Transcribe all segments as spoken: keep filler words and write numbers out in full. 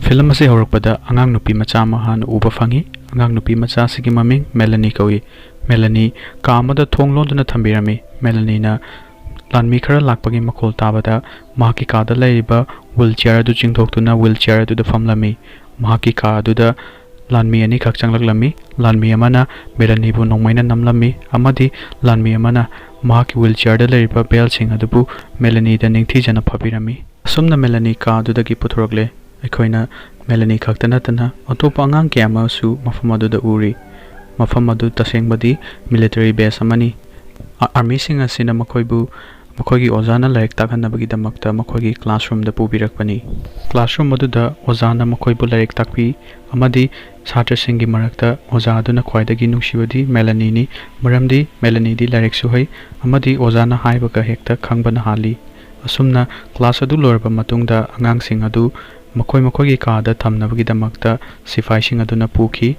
Film ꯑꯁꯤ ꯍꯧꯔꯛꯄꯗ ꯑꯉꯥꯡ ꯅꯨꯄꯤ ꯃꯆꯥ ꯑꯃ ꯍꯥꯟꯅ ꯎꯕ ꯐꯪꯏ꯫ ꯑꯉꯥꯡ ꯅꯨꯄꯤ ꯃꯆꯥ ꯑꯁꯤꯒꯤ ꯃꯃꯤꯡ ꯃꯦꯂꯥꯅꯤ ꯀꯧꯏ꯫ ꯃꯦꯂꯥꯅꯤ ꯀꯥ ꯑꯃꯗ ꯊꯣꯡ ꯂꯣꯟꯗꯨꯅ ꯊꯝꯕꯤꯔꯝꯃꯤ꯫ ꯃꯦꯂꯥꯅꯤꯅ ꯂꯥꯟꯃꯤ ꯈꯔ ꯂꯥꯛꯄꯒꯤ ꯃꯈꯣꯜ ꯇꯥꯕꯗ ꯃꯍꯥꯛꯀꯤ ꯀꯥꯗ ꯂꯩꯔꯤꯕ ꯋꯤꯜ ꯆꯤꯌꯔ ꯑꯗꯨ ꯆꯤꯡꯊꯣꯛꯇꯨꯅ ꯋꯤꯜ ꯆꯤꯌꯔ ꯑꯗꯨꯗ ꯐꯝꯂꯝꯃꯤ꯫ ꯃꯍꯥꯛꯀꯤ ꯀꯥ ꯑꯗꯨꯗ ꯂꯥꯟꯃꯤ ꯑꯅꯤꯈꯛ ꯆꯪꯂꯛꯂꯝꯃꯤ꯫ ꯂꯥꯟꯃꯤ ꯑꯃꯅ ꯃꯦꯂꯥꯅꯤꯕꯨ ꯅꯣꯡꯃꯩꯅ ꯅꯝꯂꯝꯃꯤ ꯑꯃꯗꯤ ꯂꯥꯟꯃꯤ ꯑꯃꯅ ꯃꯍꯥꯛꯀꯤ ꯋꯤꯜ ꯆꯤꯌꯔꯗ ꯂꯩꯔꯤꯕ ꯕꯦꯜꯁꯤꯡ ꯑꯗꯨꯕꯨ ꯃꯦꯂꯥꯅꯤꯗ ꯅꯤꯡꯊꯤꯖꯅ ꯐꯥꯕꯤꯔꯝꯃꯤ꯫ ꯑꯁꯨꯝꯅ ꯃꯦꯂꯥꯅꯤ ꯀꯥ ꯑꯗꯨꯗꯒꯤ ꯄꯨꯊꯣꯔꯛꯂꯦ꯫ ꯑꯩꯈꯣꯏꯅ ꯃꯦꯂꯥꯅꯤ ꯈꯛꯇ ꯅꯠꯇꯅ ꯑꯇꯣꯞꯄ ꯑꯉꯥꯡ ꯀꯌꯥ ꯑꯃꯁꯨ ꯃꯐꯝ ꯑꯗꯨꯗ ꯎꯔꯤ꯫ ꯃꯐꯝ ꯑꯗꯨ ꯇꯁꯦꯡꯕꯗꯤ ꯃꯤꯂꯤꯇꯔꯤ ꯕꯦꯁ ꯑꯃꯅꯤ꯫ ꯑ-, ꯑꯥꯔꯃꯤꯁꯤꯡ ꯑꯁꯤꯅ ꯃꯈꯣꯏꯕꯨ ꯃꯈꯣꯏꯒꯤ ꯑꯣꯖꯥꯅ ꯂꯥꯏꯔꯤꯛ ꯇꯥꯛꯍꯟꯅꯕꯒꯤꯗꯃꯛꯇ ꯃꯈꯣꯏꯒꯤ ꯀ꯭ꯂꯥꯁꯔꯨꯝꯗ ꯄꯨꯕꯤꯔꯛꯄꯅꯤ꯫ ꯀ꯭ꯂꯥꯁꯔꯨꯝ ꯑꯗꯨꯗ ꯑꯣꯖꯥꯅ ꯃꯈꯣꯏꯕꯨ ꯂꯥꯏꯔꯤꯛ ꯇꯥꯛꯄꯤ ꯑꯃꯗꯤ ꯁꯥꯇ꯭ꯔꯁꯤꯡꯒꯤ ꯃꯔꯛꯇ ꯑꯣꯖꯥ ꯑꯗꯨꯅ ꯈ꯭ꯋꯥꯏꯗꯒꯤ ꯅꯨꯡꯁꯤꯕꯗꯤ ꯃꯦꯂꯥꯅꯤꯅꯤ, ꯃꯔꯝꯗꯤ ꯃꯦꯂꯥꯅꯤꯗꯤ ꯂꯥꯏꯔꯤꯛꯁꯨ ꯍꯩ ꯑꯃꯗꯤ ꯑꯣꯖꯥꯅ ꯍꯥꯏꯕꯒ ꯍꯦꯛꯇ ꯈꯪꯕꯅ ꯍꯥꯜꯂꯤ꯫ ꯑꯁꯨꯝꯅ ꯀ꯭ꯂꯥꯁ ꯑꯗꯨ ꯂꯣꯏꯔꯕ ꯃꯇꯨꯡꯗ ꯑꯉꯥꯡꯁꯤꯡ ꯑꯗꯨ ꯃꯈꯣꯏ ꯃꯈꯣꯏꯒꯤ ꯀꯥꯗ ꯊꯝꯅꯕꯒꯤꯗꯃꯛꯇ ꯁꯤꯐꯥꯏꯁꯤꯡ ꯑꯗꯨꯅ ꯄꯨꯈꯤ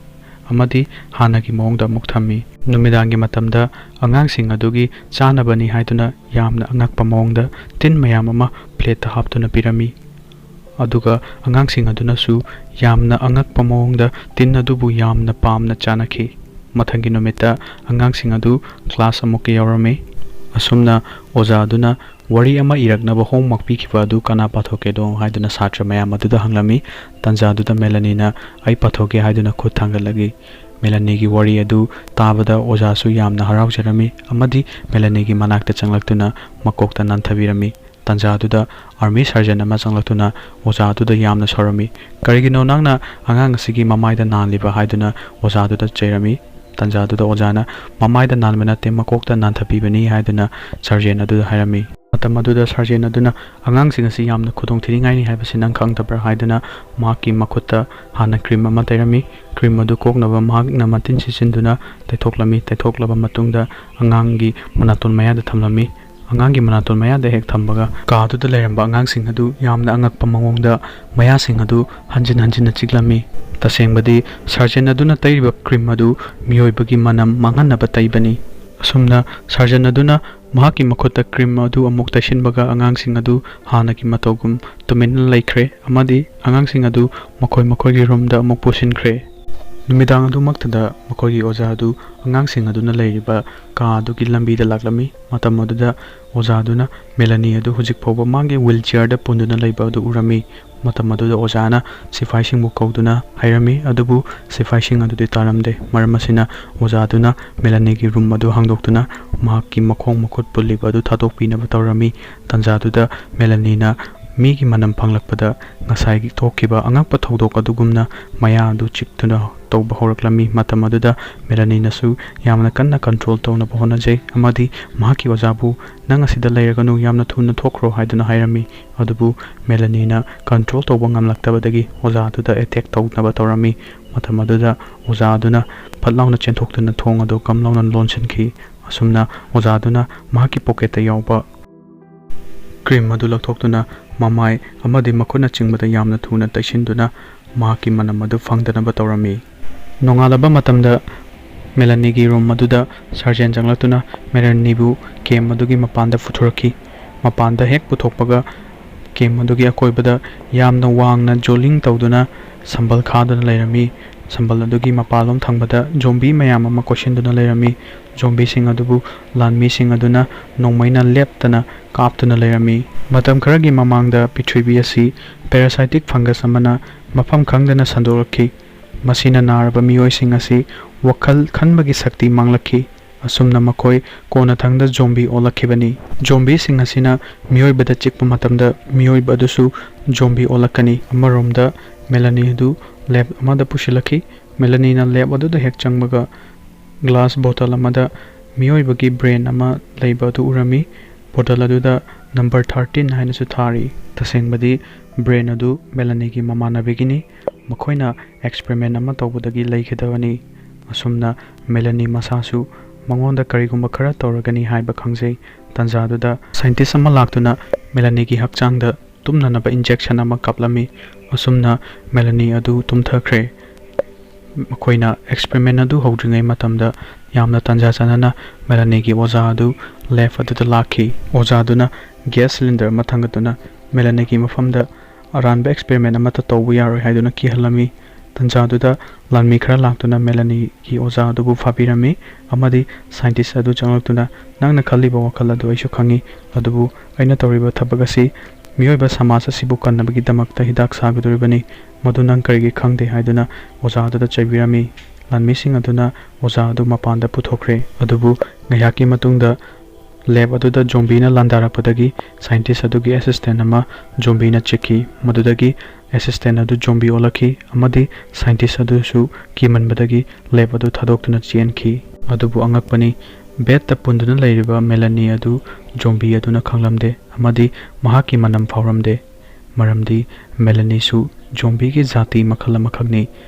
ꯑꯃꯗꯤ ꯍꯥꯟꯅꯒꯤ ꯃꯑꯣꯡꯗ ꯑꯃꯨꯛ ꯊꯝꯃꯤ꯫ ꯅꯨꯃꯤꯗꯥꯡꯒꯤ ꯃꯇꯝꯗ ꯑꯉꯥꯡꯁꯤꯡ ꯑꯗꯨꯒꯤ ꯆꯥꯅꯕꯅꯤ ꯍꯥꯏꯗꯨꯅ ꯌꯥꯝꯅ ꯑꯉꯛꯄ ꯃꯑꯣꯡꯗ ꯇꯤꯟ ꯃꯌꯥꯝ ꯑꯃ ꯄ꯭ꯂꯦꯠꯇ ꯍꯥꯞꯇꯨꯅ ꯄꯤꯔꯝꯃꯤ꯫ ꯑꯗꯨꯒ ꯑꯉꯥꯡꯁꯤꯡ ꯑꯗꯨꯅꯁꯨ ꯌꯥꯝꯅ ꯑꯉꯛꯄ ꯃꯑꯣꯡꯗ ꯇꯤꯟ ꯑꯗꯨꯕꯨ ꯌꯥꯝꯅ ꯄꯥꯝꯅ ꯆꯥꯅꯈꯤ꯫ ꯃꯊꯪꯒꯤ ꯅꯨꯃꯤꯠꯇ ꯑꯉꯥꯡꯁꯤꯡ ꯑꯗꯨ ꯀ꯭ꯂꯥꯁ ꯑꯃꯨꯛꯀ ꯌꯥꯎꯔꯝꯃꯤ꯫ ꯑꯁꯨꯝꯅ ꯑꯣꯖꯥ ꯑꯗꯨꯅ ꯋꯥꯔꯤ ꯑꯃ ꯏꯔꯛꯅꯕ ꯍꯣꯝꯋꯥꯔꯛ ꯄꯤꯈꯤꯕ ꯑꯗꯨ ꯀꯅꯥ ꯄꯥꯊꯣꯛꯀꯦꯗꯣ ꯍꯥꯏꯗꯨꯅ ꯁꯥꯇ꯭ꯔ ꯃꯌꯥꯝ ꯑꯗꯨꯗ ꯍꯪꯂꯝꯃꯤ꯫ ꯇꯟꯖꯥꯗꯨꯗ ꯃꯦꯂꯥꯅꯤꯅ "ꯑꯩ ꯄꯥꯊꯣꯛꯀꯦ" ꯍꯥꯏꯗꯨꯅ ꯈꯨꯠ ꯊꯥꯡꯒꯠꯂꯛꯏ꯫ ꯃꯦꯂꯥꯅꯤꯒꯤ ꯋꯥꯔꯤ ꯑꯗꯨ ꯇꯥꯕꯗ ꯑꯣꯖꯥꯁꯨ ꯌꯥꯝꯅ ꯍꯔꯥꯎꯖꯔꯝꯃꯤ ꯑꯃꯗꯤ ꯃꯦꯂꯥꯅꯤꯒꯤ ꯃꯅꯥꯛꯇ ꯆꯪꯂꯛꯇꯨꯅ ꯃꯀꯣꯛꯇ ꯅꯥꯟꯊꯕꯤꯔꯝꯃꯤ꯫ ꯇꯟꯖꯥꯗꯨꯗ ꯑꯥꯔꯃꯤ ꯁꯔꯖꯟ ꯑꯃ ꯆꯪꯂꯛꯇꯨꯅ ꯑꯣꯖꯥ ꯑꯗꯨꯗ ꯌꯥꯝꯅ ꯁꯥꯎꯔꯝꯃꯤ꯫ "ꯀꯔꯤꯒꯤꯅꯣ ꯅꯪꯅ ꯑꯉꯥꯡ ꯑꯁꯤꯒꯤ ꯃꯃꯥꯏꯗ ꯅꯥꯜꯂꯤꯕ?" ꯍꯥꯏꯗꯨꯅ ꯑꯣꯖꯥ ꯑꯗꯨꯗ ꯆꯩꯔꯝꯃꯤ꯫ ꯇꯟꯖꯥꯗꯨꯗ ꯑꯣꯖꯥꯅ "ꯃꯃꯥꯏꯗ ꯅꯥꯟꯕ ꯅꯠꯇꯦ, ꯃꯀꯣꯛꯇ ꯅꯥꯟꯊꯕꯤꯕꯅꯤ" ꯍꯥꯏꯗꯨꯅ ꯁꯔꯖꯦꯟ ꯑꯗꯨꯗ ꯍꯥꯏꯔꯝꯃꯤ꯫ ꯃꯇꯝ ꯑꯗꯨꯗ ꯁꯔꯖꯦꯟ ꯑꯗꯨꯅ "ꯑꯉꯥꯡꯁꯤꯡ ꯑꯁꯤ ꯌꯥꯝꯅ ꯈꯨꯗꯣꯡꯊꯤꯅꯤꯡꯉꯥꯏꯅꯤ ꯍꯥꯏꯕꯁꯤ ꯅꯪ ꯈꯪꯗꯕ꯭ꯔꯥ?" ꯍꯥꯏꯗꯨꯅ ꯃꯍꯥꯛꯀꯤ ꯃꯈꯨꯠꯇ ꯍꯥꯟꯅ ꯀ꯭ꯔꯤꯝ ꯑꯃ ꯇꯩꯔꯝꯃꯤ꯫ ꯀ꯭ꯔꯤꯝ ꯑꯗꯨ ꯀꯣꯛꯅꯕ ꯃꯍꯥꯛꯅ ꯃꯇꯤꯟ ꯁꯤꯠꯆꯤꯟꯗꯨꯅ ꯇꯩꯊꯣꯛꯂꯝꯃꯤ꯫ ꯇꯩꯊꯣꯛꯂꯕ ꯃꯇꯨꯡꯗ ꯑꯉꯥꯡꯒꯤ ꯃꯅꯥꯇꯣꯟ ꯃꯌꯥꯗ ꯊꯝꯂꯝꯃꯤ꯫ ꯑꯉꯥꯡꯒꯤ ꯃꯅꯥꯇꯣꯟ ꯃꯌꯥꯗ ꯍꯦꯛ ꯊꯝꯕꯒ ꯀꯥꯗꯨꯗ ꯂꯩꯔꯝꯕ ꯑꯉꯥꯡꯁꯤꯡ ꯑꯗꯨ ꯌꯥꯝꯅ ꯑꯉꯛꯄ ꯃꯑꯣꯡꯗ ꯃꯌꯥꯁꯤꯡ ꯑꯗꯨ ꯍꯟꯖꯤꯟ ꯍꯟꯖꯤꯟꯅ ꯆꯤꯛꯂꯝꯃꯤ꯫ ꯇꯁꯦꯡꯕꯗꯤ ꯁꯔꯖꯦꯟ ꯑꯗꯨꯅ ꯇꯩꯔꯤꯕ ꯀ꯭ꯔꯤꯝ ꯑꯗꯨ ꯃꯤꯑꯣꯏꯕꯒꯤ ꯃꯅꯝ ꯃꯥꯡꯍꯟꯅꯕ ꯇꯩꯕꯅꯤ꯫ ꯑꯁꯨꯝꯅ surgeon ꯑꯗꯨꯅ ꯃꯍꯥꯛꯀꯤ ꯃꯈꯨꯠꯇ cream ꯑꯗꯨ ꯑꯃꯨꯛ ꯇꯩꯁꯤꯟꯕꯒ ꯑꯉꯥꯡꯁꯤꯡ ꯑꯗꯨ ꯍꯥꯟꯅꯒꯤ ꯃꯇꯧꯒꯨꯝ ꯇꯨꯃꯤꯟꯅ ꯂꯩꯈ꯭ꯔꯦ ꯑꯃꯗꯤ ꯑꯉꯥꯡꯁꯤꯡ ꯑꯗꯨ ꯃꯈꯣꯏ ꯃꯈꯣꯏꯒꯤ roomꯗ ꯑꯃꯨꯛ ꯄꯨꯁꯤꯟꯈ꯭ꯔꯦ꯫ ꯅꯨꯃꯤꯗꯥꯡ ꯑꯗꯨꯃꯛꯇꯗ ꯃꯈꯣꯏꯒꯤ ꯑꯣꯖꯥ ꯑꯗꯨ ꯑꯉꯥꯡꯁꯤꯡ ꯑꯗꯨꯅ ꯂꯩꯔꯤꯕ ꯀꯥ ꯑꯗꯨꯒꯤ ꯂꯝꯕꯤꯗ ꯂꯥꯛꯂꯝꯃꯤ꯫ ꯃꯇꯝ ꯑꯗꯨꯗ ꯑꯣꯖꯥ ꯑꯗꯨꯅ ꯃꯦꯂꯥꯅꯤ ꯑꯗꯨ ꯍꯧꯖꯤꯛ ꯐꯥꯎꯕ ꯃꯥꯒꯤ wheelchairꯗ ꯄꯨꯟꯗꯨꯅ ꯂꯩꯕ ꯑꯗꯨ ꯎꯔꯝꯃꯤ꯫ ꯃꯇꯝ ꯑꯗꯨꯗ ꯑꯣꯖꯥꯅ ꯁꯤꯐꯥꯏꯁꯤꯡꯕꯨ ꯀꯧꯗꯨꯅ ꯍꯥꯏꯔꯝꯃꯤ, ꯑꯗꯨꯕꯨ ꯁꯤꯐꯥꯏꯁꯤꯡ ꯑꯗꯨꯗꯤ ꯇꯥꯔꯝꯗꯦ꯫ ꯃꯔꯝ ꯑꯁꯤꯅ ꯑꯣꯖꯥ ꯑꯗꯨꯅ ꯃꯦꯂꯥꯅꯤꯒꯤ room ꯑꯗꯨ ꯍꯥꯡꯗꯣꯛꯇꯨꯅ ꯃꯍꯥꯛꯀꯤ ꯃꯈꯣꯡ ꯃꯈꯨꯠ ꯄꯨꯜꯂꯤꯕ ꯑꯗꯨ ꯊꯥꯗꯣꯛꯄꯤꯅꯕ ꯇꯧꯔꯝꯃꯤ꯫ ꯇꯟꯖꯥꯗꯨꯗ ꯃꯦꯂꯥꯅꯤꯅ ꯃꯤꯒꯤ ꯃꯅꯝ ꯐꯪꯂꯛꯄꯗ ꯉꯁꯥꯏꯒꯤ ꯊꯣꯛꯈꯤꯕ ꯑꯉꯛꯄ ꯊꯧꯗꯣꯛ ꯑꯗꯨꯒꯨꯝꯅ ꯃꯌꯥ ꯑꯗꯨ ꯆꯤꯛꯇꯨꯅ ꯇꯧꯕ ꯍꯧꯔꯛꯂꯝꯃꯤ꯫ ꯃꯇꯝ ꯑꯗꯨꯗ ꯃꯦꯂꯥꯅꯤꯅꯁꯨ ꯌꯥꯝꯅ ꯀꯟꯅ control ꯇꯧꯅꯕ ꯍꯣꯠꯅꯖꯩ ꯑꯃꯗꯤ ꯃꯍꯥꯛꯀꯤ ꯑꯣꯖꯥꯕꯨ "ꯅꯪ ꯑꯁꯤꯗ ꯂꯩꯔꯒꯅꯨ, ꯌꯥꯝꯅ ꯊꯨꯅ ꯊꯣꯛꯈ꯭ꯔꯣ" ꯍꯥꯏꯗꯨꯅ ꯍꯥꯏꯔꯝꯃꯤ꯫ ꯑꯗꯨꯕꯨ ꯃꯦꯂꯥꯅꯤꯅ control ꯇꯧꯕ ꯉꯝꯂꯛꯇꯕꯗꯒꯤ ꯑꯣꯖꯥ ꯑꯗꯨꯗ attack ꯇꯧꯅꯕ ꯇꯧꯔꯝꯃꯤ꯫ ꯃꯇꯝ ꯑꯗꯨꯗ ꯑꯣꯖꯥ ꯑꯗꯨꯅ ꯐꯠ ꯂꯥꯎꯅ ꯆꯦꯟꯊꯣꯛꯇꯨꯅ ꯊꯣꯡ ꯑꯗꯨ ꯀꯝ ꯂꯥꯎꯅ ꯂꯣꯟꯁꯤꯟꯈꯤ꯫ ꯑꯁꯨꯝꯅ ꯑꯣꯖꯥ ꯑꯗꯨꯅ ꯃꯍꯥꯛꯀꯤ pocketꯇ ꯌꯥꯎꯕ cream ꯑꯗꯨ ꯂꯧꯊꯣꯛꯇꯨꯅ ꯃꯃꯥꯏ ꯑꯃꯗꯤ ꯃꯈꯨꯠꯅꯆꯤꯡꯕꯗ ꯌꯥꯝꯅ ꯊꯨꯅ ꯇꯩꯁꯤꯟꯗꯨꯅ ꯃꯍꯥꯛꯀꯤ ꯃꯅꯝ ꯑꯗꯨ ꯐꯪꯗꯅꯕ ꯇꯧꯔꯝꯃꯤ꯫ ꯅꯣꯡꯉꯥꯜꯂꯕ ꯃꯇꯝꯗ ꯃꯦꯂꯥꯅꯤꯒꯤ room ꯑꯗꯨꯗ surgeon ꯆꯪꯂꯛꯇꯨꯅ ꯃꯦꯂꯥꯅꯤꯕꯨ camp ꯑꯗꯨꯒꯤ ꯃꯄꯥꯟꯗ ꯄꯨꯊꯣꯔꯛꯈꯤ꯫ ꯃꯄꯥꯟꯗ ꯍꯦꯛ ꯄꯨꯊꯣꯛꯄꯒ camp ꯑꯗꯨꯒꯤ ꯑꯀꯣꯏꯕꯗ ꯌꯥꯝꯅ ꯋꯥꯡꯅ ꯖꯣꯂꯤꯡ ꯇꯧꯗꯨꯅ ꯁꯝꯕꯜ ꯈꯥꯗꯨꯅ ꯂꯩꯔꯝꯃꯤ꯫ ꯁꯝꯕꯜ ꯑꯗꯨꯒꯤ ꯃꯄꯥꯟꯂꯣꯝ ꯊꯪꯕꯗ zombie ꯃꯌꯥꯝ ꯑꯃ ꯀꯣꯏꯁꯤꯟꯗꯨꯅ ꯂꯩꯔꯝꯃꯤ꯫ Zombieꯁꯤꯡ ꯑꯗꯨꯕꯨ ꯂꯥꯟꯃꯤꯁꯤꯡ ꯑꯗꯨꯅ ꯅꯣꯡꯃꯩꯅ ꯂꯦꯞꯇꯅ ꯀꯥꯞꯇꯨꯅ ꯂꯩꯔꯝꯃꯤ꯫ ꯃꯇꯝ ꯈꯔꯒꯤ ꯃꯃꯥꯡꯗ ꯄ꯭ꯔꯤꯊꯤꯕꯤ ꯑꯁꯤ parasitic fungus ꯑꯃꯅ ꯃꯐꯝ ꯈꯪꯗꯅ ꯁꯟꯗꯣꯛꯂꯛꯈꯤ꯫ ꯃꯁꯤꯅ ꯅꯥꯔꯕ ꯃꯤꯑꯣꯏꯁꯤꯡ ꯑꯁꯤ ꯋꯥꯈꯜ ꯈꯟꯕꯒꯤ ꯁꯛꯇꯤ ꯃꯥꯡꯂꯛꯈꯤ꯫ ꯑꯁꯨꯝꯅ ꯃꯈꯣꯏ ꯀꯣꯟꯅꯊꯪꯗ zombie ꯑꯣꯜꯂꯛꯈꯤꯕꯅꯤ꯫ Zombieꯁꯤꯡ ꯑꯁꯤꯅ ꯃꯤꯑꯣꯏꯕꯗ ꯆꯤꯛꯄ ꯃꯇꯝꯗ ꯃꯤꯑꯣꯏꯕ ꯑꯗꯨꯁꯨ zombie ꯑꯣꯜꯂꯛꯀꯅꯤ꯫ ꯑꯃꯔꯣꯝꯗ ꯃꯦꯂꯥꯅꯤ ꯑꯗꯨ lab ꯑꯃꯗ ꯄꯨꯁꯤꯜꯂꯛꯈꯤ꯫ ꯃꯦꯂꯥꯅꯤꯅ lab ꯑꯗꯨꯗ ꯍꯦꯛ ꯆꯪꯕꯒ glass bottle ꯑꯃꯗ ꯃꯤꯑꯣꯏꯕꯒꯤ brain ꯑꯃ ꯂꯩꯕ ꯑꯗꯨ ꯎꯔꯝꯃꯤ꯫ Bottle ꯑꯗꯨꯗ number thirteen ꯍꯥꯏꯅꯁꯨ ꯊꯥꯔꯤ꯫ ꯇꯁꯦꯡꯕꯗꯤ brain ꯑꯗꯨ ꯃꯦꯂꯥꯅꯤꯒꯤ ꯃꯃꯥꯟꯅꯕꯤꯒꯤꯅꯤ꯫ ꯃꯈꯣꯏꯅ experiment ꯑꯃ ꯇꯧꯕꯗꯒꯤ ꯂꯩꯈꯤꯗꯕꯅꯤ꯫ ꯑꯁꯨꯝꯅ ꯃꯦꯂꯥꯅꯤ ꯃꯁꯥꯁꯨ ꯃꯉꯣꯟꯗ ꯀꯔꯤꯒꯨꯝꯕ ꯈꯔ ꯇꯧꯔꯒꯅꯤ ꯍꯥꯏꯕ ꯈꯪꯖꯩ꯫ ꯇꯟꯖꯥꯗꯨꯗ scientist ꯑꯃ ꯂꯥꯛꯇꯨꯅ ꯃꯦꯂꯥꯅꯤꯒꯤ ꯍꯛꯆꯥꯡꯗ ꯇꯨꯝꯅꯅꯕ injection ꯑꯃ ꯀꯥꯞꯂꯝꯃꯤ꯫ ꯑꯁꯨꯝꯅ ꯃꯦꯂꯥꯅꯤ ꯑꯗꯨ ꯇꯨꯝꯊꯈ꯭ꯔꯦ꯫ ꯃꯈꯣꯏꯅ ꯑꯦꯛꯁꯄꯦꯔꯤꯃꯦꯟ ꯑꯗꯨ ꯍꯧꯗ꯭ꯔꯤꯉꯩ ꯃꯇꯝꯗ ꯌꯥꯝꯅ ꯇꯥꯟꯖꯥ ꯆꯥꯟꯅꯅ ꯃꯦꯂꯥꯅꯤꯒꯤ ꯑꯣꯖꯥ ꯑꯗꯨ ꯂꯦꯕ ꯑꯗꯨꯗ ꯂꯥꯛꯈꯤ꯫ ꯑꯣꯖꯥ ꯑꯗꯨꯅ ꯒ꯭ꯌꯥꯁ ꯁꯤꯂꯤꯟꯗꯔ ꯑꯃ ꯊꯥꯡꯒꯠꯇꯨꯅ ꯃꯦꯂꯥꯅꯤꯒꯤ ꯃꯐꯝꯗ ꯑꯔꯥꯟꯕ ꯑꯦꯛꯁꯄꯦꯔꯤꯃꯦꯟ ꯑꯃꯠꯇ ꯇꯧꯕ ꯌꯥꯔꯣꯏ ꯍꯥꯏꯗꯨꯅ ꯀꯤꯍꯜꯂꯝꯃꯤ꯫ ꯇꯥꯟꯖꯥꯗꯨꯗ ꯂꯥꯟꯃꯤ ꯈꯔ ꯂꯥꯛꯇꯨꯅ ꯃꯦꯂꯥꯅꯤꯒꯤ ꯑꯣꯖꯥ ꯑꯗꯨꯕꯨ ꯐꯥꯕꯤꯔꯝꯃꯤ ꯑꯃꯗꯤ ꯁꯥꯏꯟꯇꯤꯁ ꯑꯗꯨ ꯆꯪꯂꯛꯇꯨꯅ, "ꯅꯪꯅ ꯈꯜꯂꯤꯕ ꯋꯥꯈꯜ ꯑꯗꯨ ꯑꯩꯁꯨ ꯈꯪꯏ, ꯑꯗꯨꯕꯨ ꯑꯩꯅ ꯇꯧꯔꯤꯕ ꯊꯕꯛ ꯑꯁꯤ ꯃꯤꯑꯣꯏꯕ ꯁꯃꯥꯖ ꯑꯁꯤꯕꯨ ꯀꯟꯅꯕꯒꯤꯗꯃꯛꯇ ꯍꯤꯗꯥꯛ ꯁꯥꯒꯗꯧꯔꯤꯕꯅꯤ, ꯃꯗꯨ ꯅꯪ ꯀꯔꯤꯒꯤ ꯈꯪꯗꯦ?" ꯍꯥꯏꯗꯨꯅ ꯑꯣꯖꯥ ꯑꯗꯨꯗ ꯆꯩꯕꯤꯔꯝꯃꯤ꯫ ꯂꯥꯟꯃꯤꯁꯤꯡ ꯑꯗꯨꯅ ꯑꯣꯖꯥ ꯑꯗꯨ ꯃꯄꯥꯟꯗ ꯄꯨꯊꯣꯛꯈ꯭ꯔꯦ꯫ ꯑꯗꯨꯕꯨ ꯉꯥꯏꯍꯥꯛꯀꯤ ꯃꯇꯨꯡꯗ ꯂꯦꯕ ꯑꯗꯨꯗ ꯖꯣꯝꯕꯤꯅ ꯂꯥꯟꯗꯥꯔꯛꯄꯗꯒꯤ ꯁꯥꯏꯟꯇꯤꯁ ꯑꯗꯨꯒꯤ ꯑꯦꯁꯤꯁꯇꯦꯟ ꯑꯃ ꯖꯣꯝꯕꯤꯅ ꯆꯤꯛꯈꯤ꯫ ꯃꯗꯨꯗꯒꯤ ꯑꯦꯁꯤꯁꯇꯦꯟ ꯑꯗꯨ ꯖꯣꯝꯕꯤ ꯑꯣꯜꯂꯛꯈꯤ ꯑꯃꯗꯤ ꯁꯥꯏꯟꯇꯤꯁ ꯑꯗꯨꯁꯨ ꯀꯤꯃꯟꯕꯗꯒꯤ ꯂꯦꯕ ꯑꯗꯨ ꯊꯥꯗꯣꯛꯇꯨꯅ ꯆꯦꯟꯈꯤ꯫ ꯑꯗꯨꯕꯨ ꯑꯉꯛꯄꯅꯤ, ꯕꯦꯗꯇ ꯄꯨꯟꯗꯨꯅ ꯂꯩꯔꯤꯕ ꯃꯦꯂꯥꯅꯤ ꯑꯗꯨ ꯖꯣꯝꯕꯤ ꯑꯗꯨꯅ ꯈꯪꯂꯝꯗꯦ ꯑꯃꯗꯤ ꯃꯍꯥꯛꯀꯤ ꯃꯅꯝ ꯐꯥꯎꯔꯝꯗꯦ꯫ ꯃꯔꯝꯗꯤ ꯃꯦꯂꯥꯅꯤꯁꯨ ꯖꯣꯝꯕꯤꯒꯤ ꯖꯥꯇꯤ ꯃꯈꯜ ꯑꯃꯈꯛꯅꯤ꯫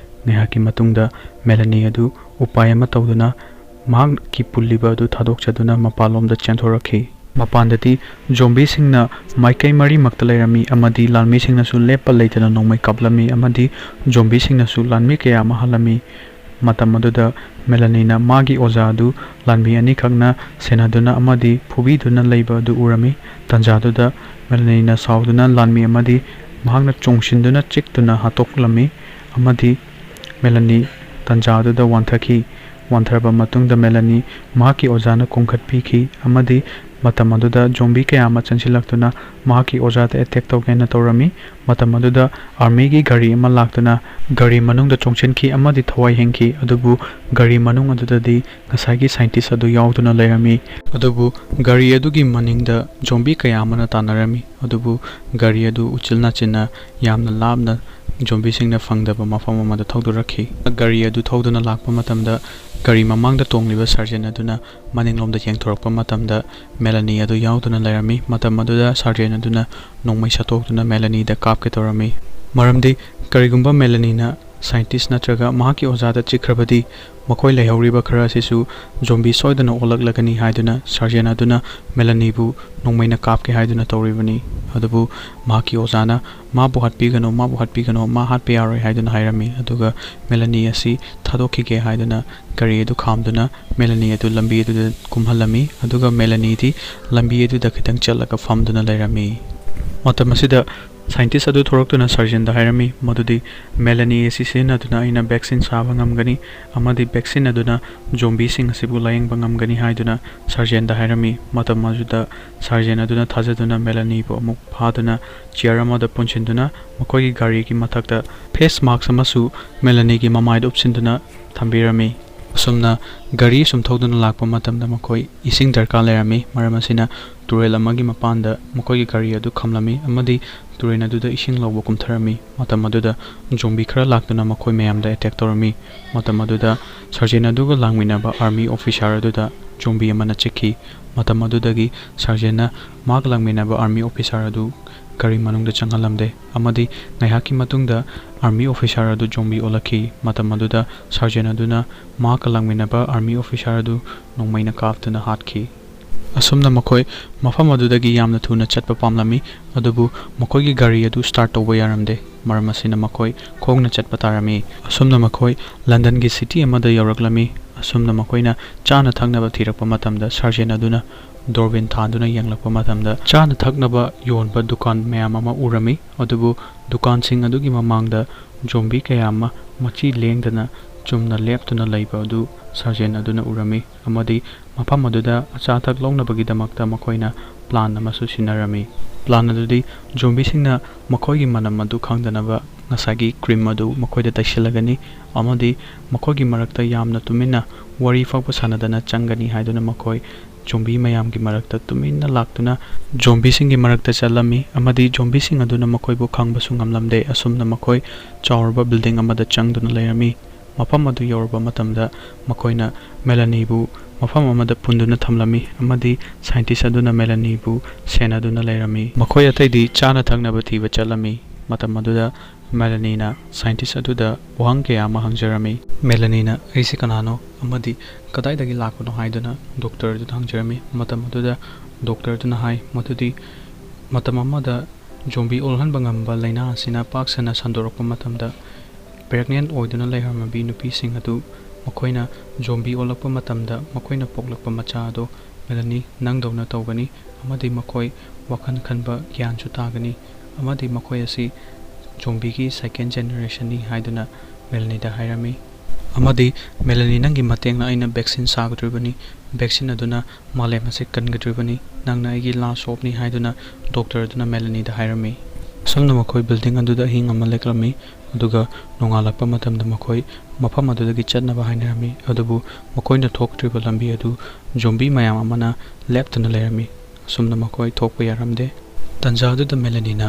ꯉꯥꯏꯍꯥꯛꯀꯤ ꯃꯇꯨꯡꯗ ꯃꯦꯂꯥꯅꯤ ꯑꯗꯨ ꯎꯄꯥꯏ ꯑꯃ ꯇꯧꯗꯨꯅ ꯃꯍꯥꯛꯀꯤ ꯄꯨꯜꯂꯤꯕ ꯑꯗꯨ ꯊꯥꯗꯣꯛꯆꯗꯨꯅ ꯃꯄꯥꯟꯂꯣꯝꯗ ꯆꯦꯟꯊꯣꯔꯛꯈꯤ꯫ ꯃꯄꯥꯟꯗꯗꯤ ꯖꯣꯝꯕꯤꯁꯤꯡꯅ ꯃꯥꯏꯀꯩ ꯃꯔꯤꯃꯛꯇ ꯂꯩꯔꯝꯃꯤ ꯑꯃꯗꯤ ꯂꯥꯟꯃꯤꯁꯤꯡꯅꯁꯨ ꯂꯦꯞꯄ ꯂꯩꯇꯅ ꯅꯣꯡꯃꯩ ꯀꯥꯞꯂꯝꯃꯤ ꯑꯃꯗꯤ ꯖꯣꯝꯕꯤꯁꯤꯡꯅꯁꯨ ꯂꯥꯟꯃꯤ ꯀꯌꯥ ꯑꯃ ꯍꯥꯠꯂꯝꯃꯤ꯫ ꯃꯇꯝ ꯑꯗꯨꯗ ꯃꯦꯂꯥꯅꯤꯅ ꯃꯥꯒꯤ ꯑꯣꯖꯥ ꯑꯗꯨ ꯂꯥꯟꯃꯤ ꯑꯅꯤꯈꯛꯅ ꯁꯦꯟꯅꯗꯨꯅ ꯑꯃꯗꯤ ꯐꯨꯕꯤꯗꯨꯅ ꯂꯩꯕ ꯑꯗꯨ ꯎꯔꯝꯃꯤ꯫ ꯇꯥꯟꯖꯥꯗꯨꯗ ꯃꯦꯂꯥꯅꯤꯅ ꯁꯥꯎꯗꯨꯅ ꯂꯥꯟꯃꯤ ꯑꯃꯗꯤ ꯃꯍꯥꯛꯅ ꯆꯣꯡꯁꯤꯟꯗꯨꯅ ꯆꯤꯛꯇꯨꯅ ꯍꯥꯠꯇꯣꯛꯂꯝꯃꯤ ꯑꯃꯗꯤ ꯃꯦꯂꯥꯅꯤ ꯇꯥꯟꯖꯥꯗꯨꯗ ꯋꯥꯟꯊꯈꯤ꯫ ꯋꯥꯟꯊꯔꯕ ꯃꯇꯨꯡꯗ ꯃꯦꯂꯥꯅꯤ ꯃꯍꯥꯛꯀꯤ ꯑꯣꯖꯥꯅ ꯀꯣꯟꯈꯠꯄꯤꯈꯤ ꯑꯃꯗꯤ ꯃꯇꯝ ꯑꯗꯨꯗ ꯖꯣꯝꯕꯤ ꯀꯌꯥ ꯑꯃ ꯆꯪꯁꯤꯜꯂꯛꯇꯨꯅ ꯃꯍꯥꯛꯀꯤ ꯑꯣꯖꯥꯗ ꯑꯦꯇꯦꯛ ꯇꯧꯒꯦꯅ ꯇꯧꯔꯝꯃꯤ꯫ ꯃꯇꯝ ꯑꯗꯨꯗ ꯑꯥꯔꯃꯤꯒꯤ ꯒꯥꯔꯤ ꯑꯃ ꯂꯥꯛꯇꯨꯅ ꯒꯥꯔꯤ ꯃꯅꯨꯡꯗ ꯆꯣꯡꯁꯤꯟꯈꯤ ꯑꯃꯗꯤ ꯊꯋꯥꯏ ꯍꯤꯡꯈꯤ꯫ ꯑꯗꯨꯕꯨ ꯒꯥꯔꯤ ꯃꯅꯨꯡ ꯑꯗꯨꯗꯗꯤ ꯉꯁꯥꯏꯒꯤ ꯁꯥꯏꯟꯇꯤꯁ ꯑꯗꯨ ꯌꯥꯎꯗꯨꯅ ꯂꯩꯔꯝꯃꯤ꯫ ꯑꯗꯨꯕꯨ ꯒꯥꯔꯤ ꯑꯗꯨꯒꯤ ꯃꯅꯤꯡꯗ ꯖꯣꯝꯕꯤ ꯀꯌꯥ ꯑꯃꯅ ꯇꯥꯟꯅꯔꯝꯃꯤ꯫ ꯑꯗꯨꯕꯨ ꯒꯥꯔꯤ ꯑꯗꯨ ꯎꯆꯤꯜ ꯅꯥꯆꯤꯟꯅ ꯌꯥꯝꯅ ꯂꯥꯞꯅ ꯖꯣꯝꯕꯤꯁꯤꯡꯅ ꯐꯪꯗꯕ ꯃꯐꯝ ꯑꯃꯗ ꯊꯧꯗꯣꯔꯛꯈꯤ꯫ ꯒꯥꯔꯤ ꯑꯗꯨ ꯊꯧꯗꯨꯅ ꯂꯥꯛꯄ ꯃꯇꯝꯗ ꯒꯥꯔꯤ ꯃꯃꯥꯡꯗ ꯇꯣꯡꯂꯤꯕ ꯁꯥꯔꯖꯦꯟ ꯑꯗꯨꯅ ꯃꯅꯤꯡꯂꯣꯝꯗ ꯌꯦꯡꯊꯣꯔꯛꯄ ꯃꯇꯝꯗ ꯃꯦꯂꯥꯅꯤ ꯑꯗꯨ ꯌꯥꯎꯗꯨꯅ ꯂꯩꯔꯝꯃꯤ꯫ ꯃꯇꯝ ꯑꯗꯨꯗ ꯁꯥꯔꯖꯦꯟ ꯑꯗꯨꯅ ꯅꯣꯡꯃꯩ ꯁꯠꯇꯣꯛꯇꯨꯅ ꯃꯦꯂꯥꯅꯤꯗ ꯀꯥꯞꯀꯦ ꯇꯧꯔꯝꯃꯤ꯫ ꯃꯔꯝꯗꯤ ꯀꯔꯤꯒꯨꯝꯕ ꯃꯦꯂꯥꯅꯤꯅ ꯁꯥꯏꯟꯇꯤꯁ ꯅꯠꯇ꯭ꯔꯒ ꯃꯍꯥꯛꯀꯤ ꯑꯣꯖꯥꯗ ꯆꯤꯛꯈ꯭ꯔꯕꯗꯤ ꯃꯈꯣꯏ ꯂꯩꯍꯧꯔꯤꯕ ꯈꯔ ꯑꯁꯤꯁꯨ ꯖꯣꯝꯕꯤ ꯁꯣꯏꯗꯅ ꯑꯣꯜꯂꯛꯂꯒꯅꯤ ꯍꯥꯏꯗꯨꯅ ꯁꯥꯔꯖꯦꯟ ꯑꯗꯨꯅ ꯃꯦꯂꯥꯅꯤꯕꯨ ꯅꯣꯡꯃꯩꯅ ꯀꯥꯞꯀꯦ ꯍꯥꯏꯗꯨꯅ ꯇꯧꯔꯤꯕꯅꯤ꯫ ꯑꯗꯨꯕꯨ ꯃꯍꯥꯛꯀꯤ ꯑꯣꯖꯥꯅ "ꯃꯥꯕꯨ ꯍꯥꯠꯄꯤꯒꯅꯨ, ꯃꯥꯕꯨ ꯍꯥꯠꯄꯤꯒꯅꯨ, ꯃꯥ ꯍꯥꯠꯄ ꯌꯥꯔꯣꯏ" ꯍꯥꯏꯗꯨꯅ ꯍꯥꯏꯔꯝꯃꯤ꯫ ꯑꯗꯨꯒ ꯃꯦꯂꯥꯅꯤ ꯑꯁꯤ ꯊꯥꯗꯣꯛꯈꯤꯒꯦ ꯍꯥꯏꯗꯨꯅ ꯒꯥꯔꯤ ꯑꯗꯨ ꯈꯥꯝꯗꯨꯅ ꯃꯦꯂꯥꯅꯤ ꯑꯗꯨ ꯂꯝꯕꯤ ꯑꯗꯨꯗ ꯀꯨꯝꯍꯜꯂꯝꯃꯤ꯫ ꯑꯗꯨꯒ ꯃꯦꯂꯥꯅꯤꯗꯤ ꯂꯝꯕꯤ ꯑꯗꯨꯗ ꯈꯤꯇꯪ ꯆꯠꯂꯒ ꯐꯝꯗꯨꯅ ꯂꯩꯔꯝꯃꯤ꯫ ꯃꯇꯝ ꯑꯁꯤꯗ ꯁꯥꯏꯟꯇꯤꯁ ꯑꯗꯨ ꯊꯣꯔꯛꯇꯨꯅ ꯁꯥꯔꯖꯦꯟꯗ ꯍꯥꯏꯔꯝꯃꯤ ꯃꯗꯨꯗꯤ ꯃꯦꯂꯥꯅꯤ ꯑꯁꯤ ꯁꯤꯖꯤꯟꯅꯗꯨꯅ ꯑꯩꯅ ꯚꯦꯛꯁꯤꯟ ꯁꯥꯕ ꯉꯝꯒꯅꯤ ꯑꯃꯗꯤ ꯚꯦꯛꯁꯤꯟ ꯑꯗꯨꯅ ꯖꯣꯝꯕꯤꯁꯤꯡ ꯑꯁꯤꯕꯨ ꯂꯥꯌꯦꯡꯕ ꯉꯝꯒꯅꯤ ꯍꯥꯏꯗꯨꯅ ꯁꯥꯔꯖꯦꯟꯗ ꯍꯥꯏꯔꯝꯃꯤ꯫ ꯃꯇꯝ ꯑꯗꯨꯗ ꯁꯥꯔꯖꯦꯟ ꯑꯗꯨꯅ ꯊꯥꯖꯗꯨꯅ ꯃꯦꯂꯥꯅꯤꯕꯨ ꯑꯃꯨꯛ ꯐꯥꯗꯨꯅ ꯆꯤꯌꯔ ꯑꯃꯗ ꯄꯨꯟꯁꯤꯟꯗꯨꯅ ꯃꯈꯣꯏꯒꯤ ꯒꯥꯔꯤꯒꯤ ꯃꯊꯛꯇ ꯐꯦꯁ ꯃꯥꯛꯁ ꯑꯃꯁꯨ ꯃꯦꯂꯥꯅꯤꯒꯤ ꯃꯃꯥꯏꯗ ꯎꯞꯁꯤꯟꯗꯨꯅ ꯊꯝꯕꯤꯔꯝꯃꯤ꯫ ꯑꯁꯨꯝꯅ ꯒꯥꯔꯤ ꯁꯨꯝ ꯊꯧꯗꯨꯅ ꯂꯥꯛꯄ ꯃꯇꯝꯗ ꯃꯈꯣꯏ ꯏꯁꯤꯡ ꯗꯔꯀꯥꯔ ꯂꯩꯔꯝꯃꯤ꯫ ꯃꯔꯝ ꯑꯁꯤꯅ ꯇꯨꯔꯦꯜ ꯑꯃꯒꯤ ꯃꯄꯥꯟꯗ ꯃꯈꯣꯏꯒꯤ ꯒꯥꯔꯤ ꯑꯗꯨ ꯈꯝꯂꯝꯃꯤ ꯑꯃꯗꯤ ꯇꯨꯔꯦꯜ ꯑꯗꯨꯗ ꯏꯁꯤꯡ ꯂꯧꯕ ꯀꯨꯝꯊꯔꯝꯃꯤ꯫ ꯃꯇꯝ ꯑꯗꯨꯗ ꯖꯣꯝꯕꯤ ꯈꯔ ꯂꯥꯛꯇꯨꯅ ꯃꯈꯣꯏ ꯃꯌꯥꯝꯗ ꯑꯦꯇꯦꯛ ꯇꯧꯔꯝꯃꯤ꯫ ꯃꯇꯝ ꯑꯗꯨꯗ ꯁꯥꯔꯖꯦꯟ ꯑꯗꯨꯒ ꯂꯥꯡꯃꯤꯟꯅꯕ ꯑꯥꯔꯃꯤ ꯑꯣꯐꯤꯁꯥꯔ ꯑꯗꯨꯗ ꯖꯣꯝꯕꯤ ꯑꯃꯅ ꯆꯤꯛꯈꯤ꯫ ꯃꯇꯝ ꯑꯗꯨꯗꯒꯤ ꯁꯥꯔꯖꯦꯟꯅ ꯃꯍꯥꯛ ꯂꯥꯡꯃꯤꯟꯅꯕ ꯑꯥꯔꯃꯤ ꯑꯣꯐꯤꯁꯥꯔ ꯑꯗꯨ ꯒꯥꯔꯤ ꯃꯅꯨꯡꯗ ꯆꯪꯍꯜꯂꯝꯗꯦ ꯑꯃꯗꯤ ꯉꯥꯏꯍꯥꯛꯀꯤ ꯃꯇꯨꯡꯗ ꯑꯥꯔꯃꯤ ꯑꯣꯐꯤꯁꯥꯔ ꯑꯗꯨ ꯖꯣꯝꯕꯤ ꯑꯣꯜꯂꯛꯈꯤ꯫ ꯃꯇꯝ ꯑꯗꯨꯗ ꯁꯥꯔꯖꯦꯟ ꯑꯗꯨꯅ ꯃꯍꯥꯛꯀ ꯂꯥꯡꯃꯤꯟꯅꯕ ꯑꯥꯔꯃꯤ ꯑꯣꯐꯤꯁꯥꯔ ꯑꯗꯨ ꯅꯣꯡꯃꯩꯅ ꯀꯥꯞꯇꯨꯅ ꯍꯥꯠꯈꯤ꯫ ꯑꯁꯨꯝꯅ ꯃꯈꯣꯏ ꯃꯐꯝ ꯑꯗꯨꯗꯒꯤ ꯌꯥꯝꯅ ꯊꯨꯅ ꯆꯠꯄ ꯄꯥꯝꯂꯝꯃꯤ, ꯑꯗꯨꯕꯨ ꯃꯈꯣꯏꯒꯤ ꯒꯥꯔꯤ ꯑꯗꯨ ꯁ꯭ꯇꯥꯔꯠ ꯇꯧꯕ ꯌꯥꯔꯝꯗꯦ꯫ ꯃꯔꯝ ꯑꯁꯤꯅ ꯃꯈꯣꯏ ꯈꯣꯡꯅ ꯆꯠꯄ ꯇꯥꯔꯝꯃꯤ꯫ ꯑꯁꯨꯝꯅ ꯃꯈꯣꯏ ꯂꯟꯗꯟꯒꯤ ꯁꯤꯇꯤ ꯑꯃꯗ ꯌꯧꯔꯛꯂꯝꯃꯤ꯫ ꯑꯁꯨꯝꯅ ꯃꯈꯣꯏꯅ ꯆꯥꯅ ꯊꯛꯅꯕ ꯊꯤꯔꯛꯄ ꯃꯇꯝꯗ ꯁꯥꯔꯖꯦꯟ ꯑꯗꯨꯅ ꯗꯣꯔꯕꯤꯟ ꯊꯥꯟꯗꯨꯅ ꯌꯦꯡꯂꯛꯄ ꯃꯇꯝꯗ ꯆꯥꯅ ꯊꯛꯅꯕ ꯌꯣꯟꯕ ꯗꯨꯀꯥꯟ ꯃꯌꯥꯝ ꯑꯃ ꯎꯔꯝꯃꯤ꯫ ꯑꯗꯨꯕꯨ ꯗꯨꯀꯥꯟꯁꯤꯡ ꯑꯗꯨꯒꯤ ꯃꯃꯥꯡꯗ ꯖꯣꯝꯕꯤ ꯀꯌꯥ ꯑꯃ ꯃꯆꯤ ꯂꯦꯡꯗꯅ ꯆꯨꯝꯅ ꯂꯦꯞꯇꯨꯅ ꯂꯩꯕ ꯑꯗꯨ ꯁꯥꯔꯖꯦꯟ ꯑꯗꯨꯅ ꯎꯔꯝꯃꯤ ꯑꯃꯗꯤ ꯃꯐꯝ ꯑꯗꯨꯗ ꯑꯆꯥ ꯑꯊꯛ ꯂꯧꯅꯕꯒꯤꯗꯃꯛꯇ ꯃꯈꯣꯏꯅ ꯄ꯭ꯂꯥꯟ ꯑꯃꯁꯨ ꯁꯤꯟꯅꯔꯝꯃꯤ꯫ ꯄ꯭ꯂꯥꯟ ꯑꯗꯨꯗꯤ ꯖꯣꯝꯕꯤꯁꯤꯡꯅ ꯃꯈꯣꯏꯒꯤ ꯃꯅꯝ ꯑꯗꯨ ꯈꯪꯗꯅꯕ ꯉꯁꯥꯏꯒꯤ ꯀ꯭ꯔꯤꯝ ꯑꯗꯨ ꯃꯈꯣꯏꯗ ꯇꯩꯁꯤꯜꯂꯒꯅꯤ ꯑꯃꯗꯤ ꯃꯈꯣꯏꯒꯤ ꯃꯔꯛꯇ ꯌꯥꯝꯅ ꯇꯨꯃꯤꯟꯅ ꯋꯥꯔꯤ ꯐꯥꯎꯕ ꯁꯥꯟꯅꯗꯅ ꯆꯪꯒꯅꯤ ꯍꯥꯏꯗꯨꯅ ꯃꯈꯣꯏ ꯖꯣꯝꯕꯤ ꯃꯌꯥꯝꯒꯤ ꯃꯔꯛꯇ ꯇꯨꯃꯤꯟꯅ ꯂꯥꯛꯇꯨꯅ ꯖꯣꯝꯕꯤꯁꯤꯡꯒꯤ ꯃꯔꯛꯇ ꯆꯠꯂꯝꯃꯤ ꯑꯃꯗꯤ ꯖꯣꯝꯕꯤꯁꯤꯡ ꯑꯗꯨꯅ ꯃꯈꯣꯏꯕꯨ ꯈꯪꯕꯁꯨ ꯉꯝꯂꯝꯗꯦ꯫ ꯑꯁꯨꯝꯅ ꯃꯈꯣꯏ ꯆꯥꯎꯔꯕ ꯕꯤꯜꯗꯤꯡ ꯑꯃꯗ ꯆꯪꯗꯨꯅ ꯂꯩꯔꯝꯃꯤ꯫ ꯃꯐꯝ ꯑꯗꯨ ꯌꯧꯔꯕ ꯃꯇꯝꯗ ꯃꯈꯣꯏꯅ ꯃꯦꯂꯥꯅꯤꯕꯨ ꯃꯐꯝ ꯑꯃꯗ ꯄꯨꯟꯗꯨꯅ ꯊꯝꯂꯝꯃꯤ ꯑꯃꯗꯤ ꯁꯥꯏꯟꯇꯤꯁ ꯑꯗꯨꯅ ꯃꯦꯂꯥꯅꯤꯕꯨ ꯁꯦꯟꯅꯗꯨꯅ ꯂꯩꯔꯝꯃꯤ꯫ ꯃꯈꯣꯏ ꯑꯇꯩꯗꯤ ꯆꯥꯅ ꯊꯛꯅꯕ ꯊꯤꯕ ꯆꯠꯂꯝꯃꯤ꯫ ꯃꯇꯝ ꯑꯗꯨꯗ ꯃꯦꯂꯅꯤꯅ ꯁꯥꯏꯟꯇꯤꯁ ꯑꯗꯨꯗ ꯋꯥꯍꯪ ꯀꯌꯥ ꯑꯃ ꯍꯪꯖꯔꯝꯃꯤ꯫ ꯃꯦꯂꯅꯤꯅ "ꯑꯩꯁꯤ ꯀꯅꯥꯅꯣ ꯑꯃꯗꯤ ꯀꯗꯥꯏꯗꯒꯤ ꯂꯥꯛꯄꯅꯣ?" ꯍꯥꯏꯗꯨꯅ ꯗꯣꯛꯇꯔ ꯑꯗꯨꯗ ꯍꯪꯖꯔꯝꯃꯤ꯫ ꯃꯇꯝ ꯑꯗꯨꯗ ꯗꯣꯛꯇꯔ ꯑꯗꯨꯅ ꯍꯥꯏ ꯃꯗꯨꯗꯤ ꯃꯇꯝ ꯑꯃꯗ ꯖꯣꯝꯕꯤ ꯑꯣꯜꯍꯟꯕ ꯉꯝꯕ ꯂꯥꯏꯅꯥ ꯑꯁꯤꯅ ꯄꯥꯛ ꯁꯟꯅ ꯁꯟꯗꯣꯔꯛꯄ ꯃꯇꯝꯗ, ꯄ꯭ꯔꯦꯒꯅꯦꯟ ꯑꯣꯏꯗꯨꯅ ꯂꯩꯔꯝꯃꯕꯤ ꯅꯨꯄꯤꯁꯤꯡ ꯑꯗꯨ ꯃꯈꯣꯏꯅ ꯖꯣꯝꯕꯤ ꯑꯣꯜꯂꯛꯄ ꯃꯇꯝꯗ ꯃꯈꯣꯏꯅ ꯄꯣꯛꯂꯛꯄ ꯃꯆꯥ ꯑꯗꯣ ꯃꯦꯂꯅꯤ ꯅꯪꯗꯧꯅ ꯇꯧꯒꯅꯤ, ꯑꯃꯗꯤ ꯃꯈꯣꯏ ꯋꯥꯈꯜ ꯈꯟꯕ ꯒ꯭ꯌꯥꯟꯁꯨ ꯇꯥꯒꯅꯤ, ꯑꯃꯗꯤ ꯃꯈꯣꯏ ꯑꯁꯤ ꯖꯣꯝꯕꯤꯒꯤ ꯁꯦꯀꯦꯟ ꯖꯦꯅꯦꯔꯦꯁꯟꯅꯤ ꯍꯥꯏꯗꯨꯅ ꯃꯦꯂꯅꯤꯗ ꯍꯥꯏꯔꯝꯃꯤ꯫ ꯑꯃꯗꯤ "ꯃꯦꯂꯅꯤ, ꯅꯪꯒꯤ ꯃꯇꯦꯡꯅ ꯑꯩꯅ ꯚꯦꯛꯁꯤꯟ ꯁꯥꯒꯗꯧꯔꯤꯕꯅꯤ, ꯚꯦꯛꯁꯤꯟ ꯑꯗꯨꯅ ꯃꯥꯂꯦꯝ ꯑꯁꯤ ꯀꯟꯒꯗꯧꯔꯤꯕꯅꯤ, ꯅꯪꯅ ꯑꯩꯒꯤ ꯂꯥꯁ ꯍꯣꯞꯅꯤ" ꯍꯥꯏꯗꯨꯅ ꯗꯣꯛꯇꯔ ꯑꯗꯨꯅ ꯃꯦꯂꯅꯤꯗ ꯍꯥꯏꯔꯝꯃꯤ꯫ ꯑꯁꯨꯝꯅ ꯃꯈꯣꯏ ꯕꯤꯜꯗꯤꯡ ꯑꯗꯨꯗ ꯑꯍꯤꯡ ꯑꯃ ꯂꯦꯛꯂꯝꯃꯤ, ꯑꯗꯨꯒ ꯅꯣꯡꯉꯥꯜꯂꯛꯄ ꯃꯇꯝꯗ ꯃꯈꯣꯏ ꯃꯐꯝ ꯑꯗꯨꯗꯒꯤ ꯆꯠꯅꯕ ꯍꯥꯏꯅꯔꯝꯃꯤ꯫ ꯑꯗꯨꯕꯨ ꯃꯈꯣꯏꯅ ꯊꯣꯛꯇ꯭ꯔꯤꯕ ꯂꯝꯕꯤ ꯑꯗꯨ ꯖꯣꯝꯕꯤ ꯃꯌꯥꯝ ꯑꯃꯅ ꯂꯦꯞꯇꯨꯅ ꯂꯩꯔꯝꯃꯤ꯫ ꯑꯁꯨꯝꯅ ꯃꯈꯣꯏ ꯊꯣꯛꯄ ꯌꯥꯔꯝꯗꯦ꯫ ꯇꯟꯖꯥ ꯑꯗꯨꯗ ꯃꯦꯂꯅꯤꯅ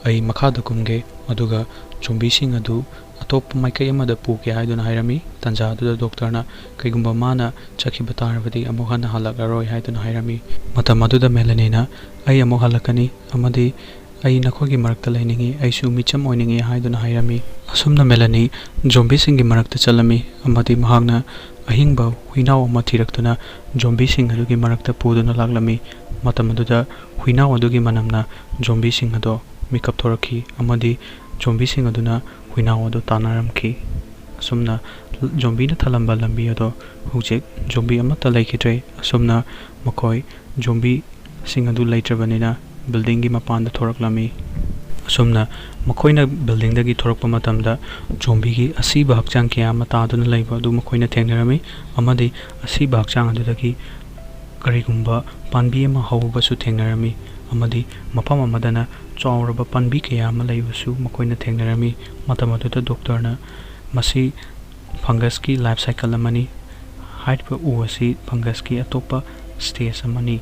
"ꯑꯩ ꯃꯈꯥꯗ ꯀꯨꯝꯒꯦ, ꯑꯗꯨꯒ ꯖꯣꯝꯕꯤꯁꯤꯡ ꯑꯗꯨ ꯑꯇꯣꯞꯄ ꯃꯥꯏꯀꯩ ꯑꯃꯗ ꯄꯨꯒꯦ" ꯍꯥꯏꯗꯨꯅ ꯍꯥꯏꯔꯝꯃꯤ꯫ ꯇꯟꯖꯥ ꯑꯗꯨꯗ ꯗꯣꯛꯇꯔꯅ "ꯀꯩꯒꯨꯝꯕ ꯃꯥꯅ ꯆꯠꯈꯤꯕ ꯇꯥꯔꯕꯗꯤ ꯑꯃꯨꯛ ꯍꯟꯅ ꯍꯜꯂꯛꯂꯔꯣꯏ" ꯍꯥꯏꯗꯨꯅ ꯍꯥꯏꯔꯝꯃꯤ꯫ ꯃꯇꯝ ꯑꯗꯨꯗ ꯃꯦꯂꯅꯤꯅ "ꯑꯩ ꯑꯃꯨꯛ ꯍꯜꯂꯛꯀꯅꯤ, ꯑꯃꯗꯤ ꯑꯩ ꯅꯈꯣꯏꯒꯤ ꯃꯔꯛꯇ ꯂꯩꯅꯤꯡꯏ, ꯑꯩꯁꯨ ꯃꯤꯆꯝ ꯑꯣꯏꯅꯤꯡꯏ" ꯍꯥꯏꯗꯨꯅ ꯍꯥꯏꯔꯝꯃꯤ꯫ ꯑꯁꯨꯝꯅ ꯃꯦꯂꯅꯤ ꯖꯣꯝꯕꯤꯁꯤꯡꯒꯤ ꯃꯔꯛꯇ ꯆꯠꯂꯝꯃꯤ, ꯑꯃꯗꯤ ꯃꯍꯥꯛꯅ ꯑꯍꯤꯡꯕ ꯍꯨꯏꯅꯥꯎ ꯑꯃ ꯊꯤꯔꯛꯇꯨꯅ ꯖꯣꯝꯕꯤꯁꯤꯡ ꯑꯗꯨꯒꯤ ꯃꯔꯛꯇ ꯄꯨꯗꯨꯅ ꯂꯥꯛꯂꯝꯃꯤ꯫ ꯃꯇꯝ ꯑꯗꯨꯗ ꯍꯨꯏꯅꯥꯎ ꯑꯗꯨꯒꯤ ꯃꯅꯝꯅ ꯖꯣꯝꯕꯤꯁꯤꯡ ꯑꯗꯣ ꯃꯤꯀꯞ ꯊꯣꯔꯛꯈꯤ, ꯑꯃꯗꯤ ꯖꯣꯝꯕꯤꯁꯤꯡ ꯑꯗꯨꯅ ꯍꯨꯏꯅꯥꯎ ꯑꯗꯨ ꯇꯥꯟꯅꯔꯝꯈꯤ꯫ ꯑꯁꯨꯝꯅ ꯖꯣꯝꯕꯤꯅ ꯊꯜꯂꯝꯕ ꯂꯝꯕꯤ ꯑꯗꯣ ꯍꯧꯖꯤꯛ ꯖꯣꯝꯕꯤ ꯑꯃꯠꯇ ꯂꯩꯈꯤꯗ꯭ꯔꯦ꯫ ꯑꯁꯨꯝꯅ ꯃꯈꯣꯏ ꯖꯣꯝꯕꯤꯁꯤꯡ ꯑꯗꯨ ꯂꯩꯇ꯭ꯔꯕꯅꯤꯅ ꯕꯤꯜꯗꯤꯡꯒꯤ ꯃꯄꯥꯟꯗ ꯊꯣꯔꯛꯂꯝꯃꯤ꯫ ꯑꯁꯨꯝꯅ ꯃꯈꯣꯏꯅ ꯕꯤꯜꯗꯤꯡꯗꯒꯤ ꯊꯣꯔꯛꯄ ꯃꯇꯝꯗ ꯖꯣꯝꯕꯤꯒꯤ ꯑꯁꯤꯕ ꯍꯛꯆꯥꯡ ꯀꯌꯥ ꯑꯃ ꯇꯥꯗꯨꯅ ꯂꯩꯕ ꯑꯗꯨ ꯃꯈꯣꯏꯅ ꯊꯦꯡꯅꯔꯝꯃꯤ, ꯑꯃꯗꯤ ꯑꯁꯤꯕ ꯍꯛꯆꯥꯡ ꯑꯗꯨꯗꯒꯤ ꯀꯔꯤꯒꯨꯝꯕ ꯄꯥꯝꯕꯤ ꯑꯃ ꯍꯧꯕꯁꯨ ꯊꯦꯡꯅꯔꯝꯃꯤ, ꯑꯃꯗꯤ ꯃꯐꯝ ꯑꯃꯗꯅ ꯆꯥꯎꯔꯕ ꯄꯥꯝꯕꯤ ꯀꯌꯥ ꯑꯃ ꯂꯩꯕꯁꯨ ꯃꯈꯣꯏꯅ ꯊꯦꯡꯅꯔꯝꯃꯤ꯫ ꯃꯇꯝ ꯑꯗꯨꯗ ꯗꯣꯛꯇꯔꯅ "ꯃꯁꯤ ꯐꯪꯒꯁꯀꯤ ꯂꯥꯏꯐ ꯁꯥꯏꯀꯜ ꯑꯃꯅꯤ꯫ ꯍꯥꯏꯔꯤꯕ ꯎ ꯑꯁꯤ ꯐꯪꯒꯁꯀꯤ ꯑꯇꯣꯞꯄ ꯁ꯭ꯇꯦꯖ ꯑꯃꯅꯤ꯫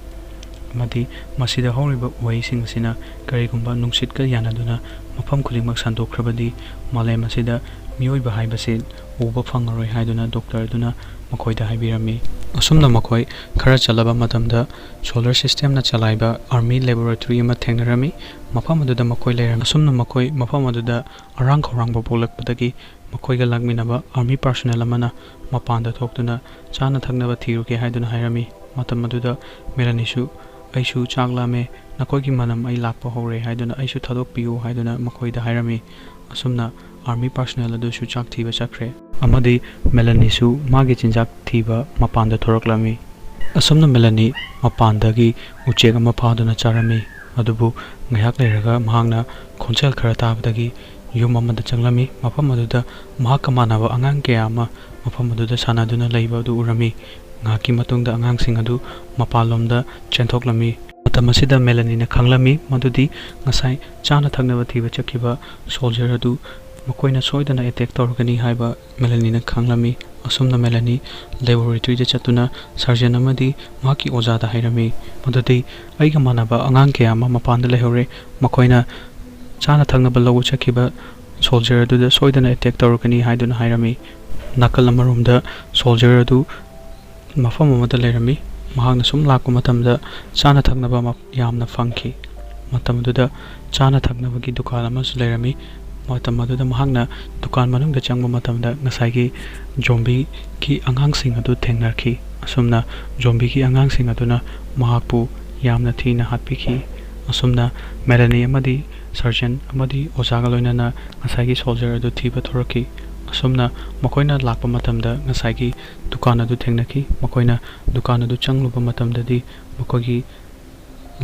ꯑꯃꯗꯤ ꯃꯁꯤꯗ ꯍꯧꯔꯤꯕ ꯎꯍꯩꯁꯤꯡ ꯑꯁꯤꯅ ꯀꯔꯤꯒꯨꯝꯕ ꯅꯨꯡꯁꯤꯠꯀ ꯌꯥꯅꯗꯨꯅ ꯃꯐꯝ ꯈꯨꯗꯤꯡꯃꯛ ꯁꯟꯗꯣꯛꯈ꯭ꯔꯕꯗꯤ, ꯃꯥꯂꯦꯝ ꯑꯁꯤꯗ ꯃꯤꯑꯣꯏꯕ ꯍꯥꯏꯕꯁꯤ ꯎꯕ ꯐꯪꯉꯔꯣꯏ ꯍꯥꯏꯗꯨꯅ ꯗꯣꯛꯇꯔ ꯑꯗꯨꯅ ꯃꯈꯣꯏꯗ ꯍꯥꯏꯕꯤꯔꯝꯃꯤ꯫ ꯑꯁꯨꯝꯅ ꯃꯈꯣꯏ ꯈꯔ ꯆꯠꯂꯕ ꯃꯇꯝꯗ solar systemꯅ ꯆꯂꯥꯏꯕ army laboratory ꯑꯃ ꯊꯦꯡꯅꯔꯝꯃꯤ꯫ ꯃꯐꯝ ꯑꯗꯨꯗ ꯃꯈꯣꯏ ꯂꯩꯔꯝꯃꯤ꯫ ꯑꯁꯨꯝꯅ ꯃꯈꯣꯏ ꯃꯐꯝ ꯑꯗꯨꯗ ꯑꯔꯥꯡ ꯈꯧꯔꯥꯡꯕ ꯄꯣꯛꯂꯛꯄꯗꯒꯤ ꯃꯈꯣꯏꯒ ꯂꯥꯛꯃꯤꯟꯅꯕ army personnel ꯑꯃꯅ ꯃꯄꯥꯟꯗ ꯊꯣꯛꯇꯨꯅ ꯆꯥꯅ ꯊꯛꯅꯕ ꯊꯤꯔꯨꯒꯦ ꯍꯥꯏꯗꯨꯅ ꯍꯥꯏꯔꯝꯃꯤ꯫ ꯃꯇꯝ ꯑꯗꯨꯗ ꯃꯦꯂꯅꯤꯁꯨ, "ꯑꯩꯁꯨ ꯆꯥꯛ ꯂꯥꯝꯃꯦ, ꯅꯈꯣꯏꯒꯤ ꯃꯅꯝ ꯑꯩ ꯂꯥꯛꯄ ꯍꯧꯔꯦ ꯍꯥꯏꯗꯨꯅ ꯑꯩꯁꯨ ꯊꯥꯗꯣꯛꯄꯤꯌꯨ" ꯍꯥꯏꯗꯨꯅ ꯃꯈꯣꯏꯗ ꯍꯥꯏꯔꯝꯃꯤ꯫ ꯑꯁꯨꯝꯅ army personnel ꯑꯗꯨꯁꯨ ꯆꯥꯛ ꯊꯤꯕ ꯆꯠꯈ꯭ꯔꯦ꯫ ꯑꯃꯗꯤ ꯃꯦꯂꯅꯤꯁꯨ ꯃꯥꯒꯤ ꯆꯤꯟꯖꯥꯛ ꯊꯤꯕ ꯃꯄꯥꯟꯗ ꯊꯣꯔꯛꯂꯝꯃꯤ꯫ ꯑꯁꯨꯝꯅ ꯃꯦꯂꯅꯤ ꯃꯄꯥꯟꯗꯒꯤ ꯎꯆꯦꯛ ꯑꯃ ꯐꯥꯗꯨꯅ ꯆꯥꯔꯝꯃꯤ꯫ ꯑꯗꯨꯕꯨ ꯉꯥꯏꯍꯥꯛ ꯂꯩꯔꯒ ꯃꯍꯥꯛꯅ ꯈꯣꯟꯖꯦꯜ ꯈꯔ ꯇꯥꯕꯗꯒꯤ ꯌꯨꯝ ꯑꯃꯗ ꯆꯪꯂꯝꯃꯤ꯫ ꯃꯐꯝ ꯑꯗꯨꯗ ꯃꯍꯥꯛꯀ ꯃꯥꯟꯅꯕ ꯑꯉꯥꯡ ꯀꯌꯥ ꯑꯃ ꯃꯐꯝ ꯑꯗꯨꯗ ꯁꯥꯟꯅꯗꯨꯅ ꯂꯩꯕ ꯑꯗꯨ ꯎꯔꯝꯃꯤ꯫ ꯉꯥꯏꯍꯥꯛꯀꯤ ꯃꯇꯨꯡꯗ ꯑꯉꯥꯡꯁꯤꯡ ꯑꯗꯨ ꯃꯄꯥꯟꯂꯣꯝꯗ ꯆꯦꯟꯊꯣꯛꯂꯝꯃꯤ꯫ ꯃꯇꯝ ꯑꯁꯤꯗ ꯃꯦꯂꯅꯤꯅ ꯈꯪꯂꯝꯃꯤ ꯃꯗꯨꯗꯤ ꯉꯁꯥꯏ ꯆꯥꯅ ꯊꯛꯅꯕ ꯊꯤꯕ ꯆꯠꯈꯤꯕ soldier ꯑꯗꯨ ꯃꯈꯣꯏꯅ ꯁꯣꯏꯗꯅ attack ꯇꯧꯔꯒꯅꯤ ꯍꯥꯏꯕ ꯃꯦꯂꯅꯤꯅ ꯈꯪꯂꯝꯃꯤ꯫ ꯑꯁꯨꯝꯅ ꯃꯦꯂꯅꯤ laboratoryꯗ ꯆꯠꯇꯨꯅ surgeon ꯑꯃꯗꯤ ꯃꯍꯥꯛꯀꯤ ꯑꯣꯖꯥꯗ ꯍꯥꯏꯔꯝꯃꯤ ꯃꯗꯨꯗꯤ, "ꯑꯩꯒ ꯃꯥꯟꯅꯕ ꯑꯉꯥꯡ ꯀꯌꯥ ꯑꯃ ꯃꯄꯥꯟꯗ ꯂꯩꯍꯧꯔꯦ, ꯃꯈꯣꯏꯅ ꯆꯥꯅ ꯊꯛꯅꯕ ꯂꯧꯕ ꯆꯠꯈꯤꯕ soldier ꯑꯗꯨꯗ ꯁꯣꯏꯗꯅ attack ꯇꯧꯔꯛꯀꯅꯤ" ꯍꯥꯏꯗꯨꯅ ꯍꯥꯏꯔꯝꯃꯤ꯫ ꯅꯥꯀꯜ ꯑꯃꯔꯣꯝꯗ soldier ꯑꯗꯨ ꯃꯐꯝ ꯑꯃꯗ ꯂꯩꯔꯝꯃꯤ꯫ ꯃꯍꯥꯛꯅ ꯁꯨꯝ ꯂꯥꯛꯄ ꯃꯇꯝꯗ ꯆꯥꯅ ꯊꯛꯅꯕ ꯃ-, ꯌꯥꯝꯅ ꯐꯪꯈꯤ꯫ ꯃꯇꯝ ꯑꯗꯨꯗ ꯆꯥꯅ ꯊꯛꯅꯕꯒꯤ ꯗꯨꯀꯥꯟ ꯑꯃꯁꯨ ꯂꯩꯔꯝꯃꯤ꯫ ꯃꯇꯝ ꯑꯗꯨꯗ ꯃꯍꯥꯛꯅ ꯗꯨꯀꯥꯟ ꯃꯅꯨꯡꯗ ꯆꯪꯕ ꯃꯇꯝꯗ ꯉꯁꯥꯏꯒꯤ zombieꯒꯤ ꯑꯉꯥꯡꯁꯤꯡ ꯑꯗꯨ ꯊꯦꯡꯅꯔꯛꯈꯤ꯫ ꯑꯁꯨꯝꯅ zombieꯒꯤ ꯑꯉꯥꯡꯁꯤꯡ ꯑꯗꯨꯅ ꯃꯍꯥꯛꯄꯨ ꯌꯥꯝꯅ ꯊꯤꯅ ꯍꯥꯠꯄꯤꯈꯤ꯫ ꯑꯁꯨꯝꯅ ꯃꯦꯂꯅꯤ ꯑꯃꯗꯤ surgeon ꯑꯃꯗꯤ ꯑꯣꯖꯥꯒ ꯂꯣꯏꯅꯅ ꯉꯁꯥꯏꯒꯤ soldier ꯑꯗꯨ ꯊꯤꯕ ꯊꯣꯔꯛꯈꯤ꯫ ꯑꯁꯨꯝꯅ ꯃꯈꯣꯏꯅ ꯂꯥꯛꯄ ꯃꯇꯝꯗ ꯉꯁꯥꯏꯒꯤ ꯗꯨꯀꯥꯟ ꯑꯗꯨ ꯊꯦꯡꯅꯈꯤ꯫ ꯃꯈꯣꯏꯅ ꯗꯨꯀꯥꯟ ꯑꯗꯨ ꯆꯪꯂꯨꯕ ꯃꯇꯝꯗꯗꯤ ꯃꯈꯣꯏꯒꯤ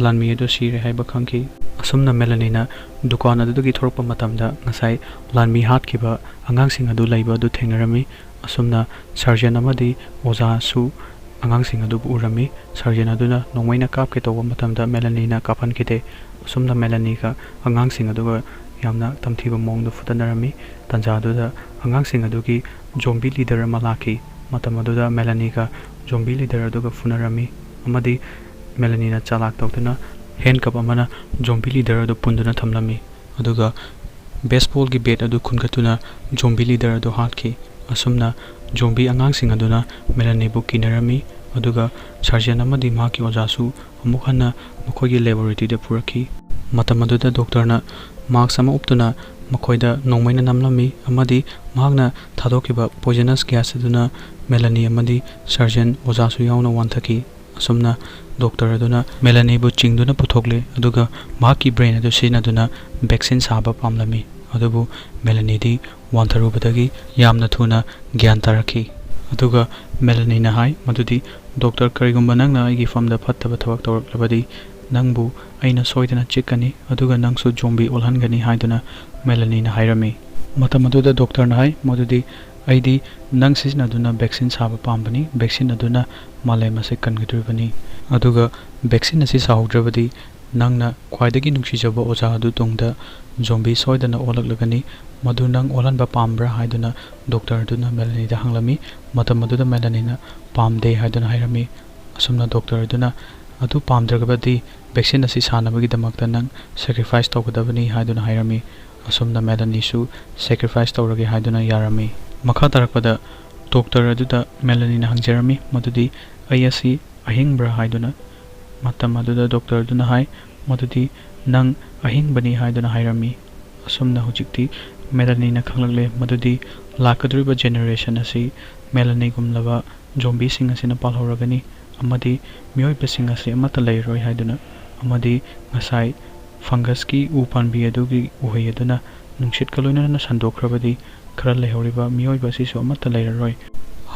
ꯂꯥꯟꯃꯤ ꯑꯗꯨ ꯁꯤꯔꯦ ꯍꯥꯏꯕ ꯈꯪꯈꯤ꯫ ꯑꯁꯨꯝꯅ ꯃꯦꯂꯅꯤꯅ ꯗꯨꯀꯥꯟ ꯑꯗꯨꯗꯒꯤ ꯊꯣꯔꯛꯄ ꯃꯇꯝꯗ ꯉꯁꯥꯏ ꯂꯥꯟꯃꯤ ꯍꯥꯠꯈꯤꯕ ꯑꯉꯥꯡꯁꯤꯡ ꯑꯗꯨ ꯂꯩꯕ ꯑꯗꯨ ꯊꯦꯡꯅꯔꯝꯃꯤ꯫ ꯑꯁꯨꯝꯅ surgeon ꯑꯃꯗꯤ ꯑꯣꯖꯥꯁꯨ ꯑꯉꯥꯡꯁꯤꯡ ꯑꯗꯨꯕꯨ ꯎꯔꯝꯃꯤ꯫ Surgeon ꯑꯗꯨꯅ ꯅꯣꯡꯃꯩꯅ ꯀꯥꯞꯀꯦ ꯇꯧꯕ ꯃꯇꯝꯗ ꯃꯦꯂꯅꯤꯅ ꯀꯥꯞꯍꯟꯈꯤꯗꯦ꯫ ꯑꯁꯨꯝꯅ ꯃꯦꯂꯅꯤꯒ ꯑꯉꯥꯡꯁꯤꯡ ꯑꯗꯨꯒ ꯌꯥꯝꯅ ꯇꯝꯊꯤꯕ ꯃꯑꯣꯡꯗ ꯐꯨꯗꯠꯅꯔꯝꯃꯤ꯫ ꯇꯥꯟꯖꯥ ꯑꯗꯨꯗ ꯑꯉꯥꯡꯁꯤꯡ ꯑꯗꯨꯒꯤ zombie leader ꯑꯃ ꯂꯥꯛꯈꯤ꯫ ꯃꯇꯝ ꯑꯗꯨꯗ ꯃꯦꯂꯅꯤꯒ zombie leader ꯑꯗꯨꯒ ꯐꯨꯅꯔꯝꯃꯤ ꯑꯃꯗꯤ ꯃꯦꯂꯅꯤꯅ ꯆꯥꯂꯥꯛ ꯇꯧꯗꯨꯅ ꯍꯦꯟꯀꯞ ꯑꯃꯅ ꯖꯣꯝꯕꯤ ꯂꯤꯗꯔ ꯑꯗꯨ ꯄꯨꯟꯗꯨꯅ ꯊꯝꯂꯝꯃꯤ꯫ ꯑꯗꯨꯒ ꯕꯦꯁꯕꯣꯜꯒꯤ ꯕꯦꯠ ꯑꯗꯨ ꯈꯨꯟꯒꯠꯇꯨꯅ ꯖꯣꯝꯕꯤ ꯂꯤꯗꯔ ꯑꯗꯨ ꯍꯥꯠꯈꯤ꯫ ꯑꯁꯨꯝꯅ ꯖꯣꯝꯕꯤ ꯑꯉꯥꯡꯁꯤꯡ ꯑꯗꯨꯅ ꯃꯦꯂꯅꯤꯕꯨ ꯀꯤꯅꯔꯝꯃꯤ꯫ ꯑꯗꯨꯒ ꯁꯔꯖꯟ ꯑꯃꯗꯤ ꯃꯍꯥꯛꯀꯤ ꯑꯣꯖꯥꯁꯨ ꯑꯃꯨꯛ ꯍꯟꯅ ꯃꯈꯣꯏꯒꯤ ꯂꯦꯕꯣꯔꯦꯇꯔꯤꯗ ꯄꯨꯔꯛꯈꯤ꯫ ꯃꯇꯝ ꯑꯗꯨꯗ ꯗꯣꯛꯇꯔꯅ ꯃꯥꯛꯁ ꯑꯃ ꯎꯞꯇꯨꯅ ꯃꯈꯣꯏꯗ ꯅꯣꯡꯃꯩꯅ ꯅꯝꯂꯝꯃꯤ ꯑꯃꯗꯤ ꯃꯍꯥꯛꯅ ꯊꯥꯗꯣꯛꯈꯤꯕ ꯄꯣꯏꯖꯅꯁ ꯒ꯭ꯌꯥꯁ ꯑꯗꯨꯅ ꯃꯦꯂꯅꯤ ꯑꯃꯗꯤ ꯁꯔꯖꯟ ꯑꯣꯖꯥꯁꯨ ꯌꯥꯎꯅ ꯋꯥꯟꯊꯈꯤ꯫ ꯑꯁꯨꯝꯅ ꯗꯣꯛꯇꯔ ꯑꯗꯨꯅ ꯃꯦꯂꯅꯤꯕꯨ ꯆꯤꯡꯗꯨꯅ ꯄꯨꯊꯣꯛꯂꯦ, ꯑꯗꯨꯒ ꯃꯍꯥꯛꯀꯤ ꯕ꯭ꯔꯦꯟ ꯑꯗꯨ ꯁꯤꯖꯤꯟꯅꯗꯨꯅ ꯚꯦꯛꯁꯤꯟ ꯁꯥꯕ ꯄꯥꯝꯂꯝꯃꯤ꯫ ꯑꯗꯨꯕꯨ ꯃꯦꯂꯅꯤꯗꯤ ꯋꯥꯟꯊꯔꯨꯕꯗꯒꯤ ꯌꯥꯝꯅ ꯊꯨꯅ ꯒ꯭ꯌꯥꯟ ꯇꯥꯔꯛꯈꯤ꯫ ꯑꯗꯨꯒ ꯃꯦꯂꯅꯤꯅ ꯍꯥꯏ ꯃꯗꯨꯗꯤ, "ꯗꯣꯛꯇꯔ, ꯀꯔꯤꯒꯨꯝꯕ ꯅꯪꯅ ꯑꯩꯒꯤ ꯐꯝꯗ ꯐꯠꯇꯕ ꯊꯕꯛ ꯇꯧꯔꯛꯂꯕꯗꯤ, ꯅꯪꯕꯨ ꯑꯩꯅ ꯁꯣꯏꯗꯅ ꯆꯤꯛꯀꯅꯤ, ꯑꯗꯨꯒ ꯅꯪꯁꯨ ꯖꯣꯝꯕꯤ ꯑꯣꯜꯍꯟꯒꯅꯤ" ꯍꯥꯏꯗꯨꯅ ꯃꯦꯂꯅꯤꯅ ꯍꯥꯏꯔꯝꯃꯤ꯫ ꯃꯇꯝ ꯑꯗꯨꯗ ꯗꯣꯛꯇꯔꯅ ꯍꯥꯏ ꯃꯗꯨꯗꯤ, "ꯑꯩꯗꯤ ꯅꯪ ꯁꯤꯖꯤꯟꯅꯗꯨꯅ ꯚꯦꯛꯁꯤꯟ ꯁꯥꯕ ꯄꯥꯝꯕꯅꯤ, ꯚꯦꯛꯁꯤꯟ ꯑꯗꯨꯅ ꯃꯥꯂꯦꯝ ꯑꯁꯤ ꯀꯟꯒꯗꯧꯔꯤꯕꯅꯤ"꯫ ꯑꯗꯨꯒ ꯚꯦꯛꯁꯤꯟ ꯑꯁꯤ ꯁꯥꯍꯧꯗ꯭ꯔꯕꯗꯤ ꯅꯪꯅ ꯈ꯭ꯋꯥꯏꯗꯒꯤ ꯅꯨꯡꯁꯤꯖꯕ ꯑꯣꯖꯥ ꯑꯗꯨ ꯇꯨꯡꯗ ꯖꯣꯝꯕꯤ ꯁꯣꯏꯗꯅ ꯑꯣꯜꯂꯛꯂꯒꯅꯤ꯫ ꯃꯗꯨ ꯅꯪ ꯑꯣꯜꯍꯟꯕ ꯄꯥꯝꯕ꯭ꯔꯥ ꯍꯥꯏꯗꯨꯅ ꯗꯣꯛꯇꯔ ꯑꯗꯨꯅ ꯃꯦꯂꯅꯤꯗ ꯍꯪꯂꯝꯃꯤ꯫ ꯃꯇꯝ ꯑꯗꯨꯗ ꯃꯦꯂꯅꯤꯅ "ꯄꯥꯝꯗꯦ" ꯍꯥꯏꯗꯨꯅ ꯍꯥꯏꯔꯝꯃꯤ꯫ ꯑꯁꯨꯝꯅ ꯗꯣꯛꯇꯔ ꯑꯗꯨꯅ, "ꯑꯗꯨ ꯄꯥꯝꯗ꯭ꯔꯒꯕꯗꯤ ꯚꯦꯛꯁꯤꯟ ꯑꯁꯤ ꯁꯥꯅꯕꯒꯤꯗꯃꯛꯇ ꯅꯪ ꯁꯦꯀ꯭ꯔꯤꯐꯥꯏꯁ ꯇꯧꯒꯗꯕꯅꯤ" ꯍꯥꯏꯗꯨꯅ ꯍꯥꯏꯔꯝꯃꯤ꯫ ꯑꯁꯨꯝꯅ ꯃꯦꯂꯅꯤꯁꯨ ꯁꯦꯀ꯭ꯔꯤꯐꯥꯏꯁ ꯇꯧꯔꯒꯦ ꯍꯥꯏꯗꯨꯅ ꯌꯥꯔꯝꯃꯤ꯫ ꯃꯈꯥ ꯇꯥꯔꯛꯄꯗ ꯗꯣꯛꯇꯔ ꯑꯗꯨꯗ ꯃꯦꯂꯅꯤꯅ ꯍꯪꯖꯔꯝꯃꯤ ꯃꯗꯨꯗꯤ, "ꯑꯩ ꯑꯁꯤ ꯑꯍꯤꯡꯕ꯭ꯔꯥ?" ꯍꯥꯏꯗꯨꯅ꯫ ꯃꯇꯝ ꯑꯗꯨꯗ ꯗꯣꯛꯇꯔ ꯑꯗꯨꯅ ꯍꯥꯏ ꯃꯗꯨꯗꯤ, "ꯅꯪ ꯑꯍꯤꯡꯕꯅꯤ" ꯍꯥꯏꯗꯨꯅ ꯍꯥꯏꯔꯝꯃꯤ꯫ ꯑꯁꯨꯝꯅ ꯍꯧꯖꯤꯛꯇꯤ ꯃꯦꯂꯅꯤꯅ ꯈꯪꯂꯛꯂꯦ ꯃꯗꯨꯗꯤ ꯂꯥꯛꯀꯗꯧꯔꯤꯕ ꯖꯦꯅꯦꯔꯦꯁꯟ ꯑꯁꯤ ꯃꯦꯂꯅꯤꯒꯨꯝꯂꯕ ꯖꯣꯝꯕꯤꯁꯤꯡ ꯑꯁꯤꯅ ꯄꯥꯜꯍꯧꯔꯒꯅꯤ ꯑꯃꯗꯤ ꯃꯤꯑꯣꯏꯕꯁꯤꯡ ꯑꯁꯤ ꯑꯃꯠꯇ ꯂꯩꯔꯔꯣꯏ ꯍꯥꯏꯗꯨꯅ, ꯑꯃꯗꯤ ꯉꯁꯥꯏ ꯐꯪꯒꯁꯀꯤ ꯎ ꯄꯥꯝꯕꯤ ꯑꯗꯨꯒꯤ ꯎꯍꯩ ꯑꯗꯨꯅ ꯅꯨꯡꯁꯤꯠꯀ ꯂꯣꯏꯅꯅ ꯁꯟꯗꯣꯛꯈ꯭ꯔꯕꯗꯤ ꯈꯔ ꯂꯩꯍꯧꯔꯤꯕ ꯃꯤꯑꯣꯏꯕ ꯑꯁꯤꯁꯨ ꯑꯃꯠꯇ ꯂꯩꯔꯔꯣꯏ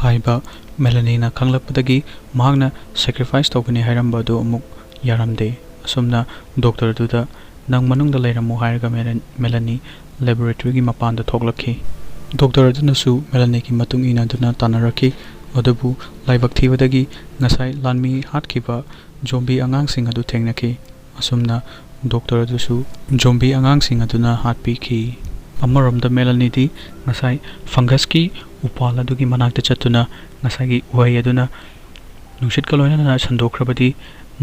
ꯍꯥꯏꯕ ꯃꯦꯂꯅꯤꯅ ꯈꯪꯂꯛꯄꯗꯒꯤ ꯃꯍꯥꯛꯅ ꯁꯦꯀ꯭ꯔꯤꯐꯥꯏꯁ ꯇꯧꯒꯅꯤ ꯍꯥꯏꯔꯝꯕ ꯑꯗꯨ ꯑꯃꯨꯛ ꯌꯥꯔꯝꯗꯦ꯫ ꯑꯁꯨꯝꯅ ꯗꯣꯛꯇꯔ ꯑꯗꯨꯗ "ꯅꯪ ꯃꯅꯨꯡꯗ ꯂꯩꯔꯝꯃꯨ" ꯍꯥꯏꯔꯒ ꯃꯦꯂꯟ-, ꯃꯦꯂꯅꯤ ꯂꯦꯕꯣꯔꯦꯇꯔꯤꯒꯤ ꯃꯄꯥꯟꯗ ꯊꯣꯛꯂꯛꯈꯤ꯫ ꯗꯣꯛꯇꯔ ꯑꯗꯨꯅꯁꯨ ꯃꯦꯂꯅꯤꯒꯤ ꯃꯇꯨꯡ ꯏꯟꯅꯗꯨꯅ ꯇꯥꯟꯅꯔꯛꯈꯤ꯫ ꯑꯗꯨꯕꯨ ꯂꯥꯏꯕꯛ ꯊꯤꯕꯗꯒꯤ ꯉꯁꯥꯏ ꯂꯥꯟꯃꯤ ꯍꯥꯠꯈꯤꯕ ꯖꯣꯝꯕꯤ ꯑꯉꯥꯡꯁꯤꯡ ꯑꯗꯨ ꯊꯦꯡꯅꯈꯤ꯫ ꯑꯁꯨꯝꯅ ꯗꯣꯛꯇꯔ ꯑꯗꯨꯁꯨ ꯖꯣꯝꯕꯤ ꯑꯉꯥꯡꯁꯤꯡ ꯑꯗꯨꯅ ꯍꯥꯠꯄꯤꯈꯤ꯫ ꯑꯃꯔꯣꯝꯗ ꯃꯦꯂꯅꯤꯗꯤ ꯉꯁꯥꯏ ꯐꯪꯒꯁꯀꯤ ꯎꯄꯥꯜ ꯑꯗꯨꯒꯤ ꯃꯅꯥꯛꯇ ꯆꯠꯇꯨꯅ ꯉꯁꯥꯏꯒꯤ ꯎꯍꯩ ꯑꯗꯨꯅ ꯅꯨꯡꯁꯤꯠꯀ ꯂꯣꯏꯅꯅ ꯁꯟꯗꯣꯛꯈ꯭ꯔꯕꯗꯤ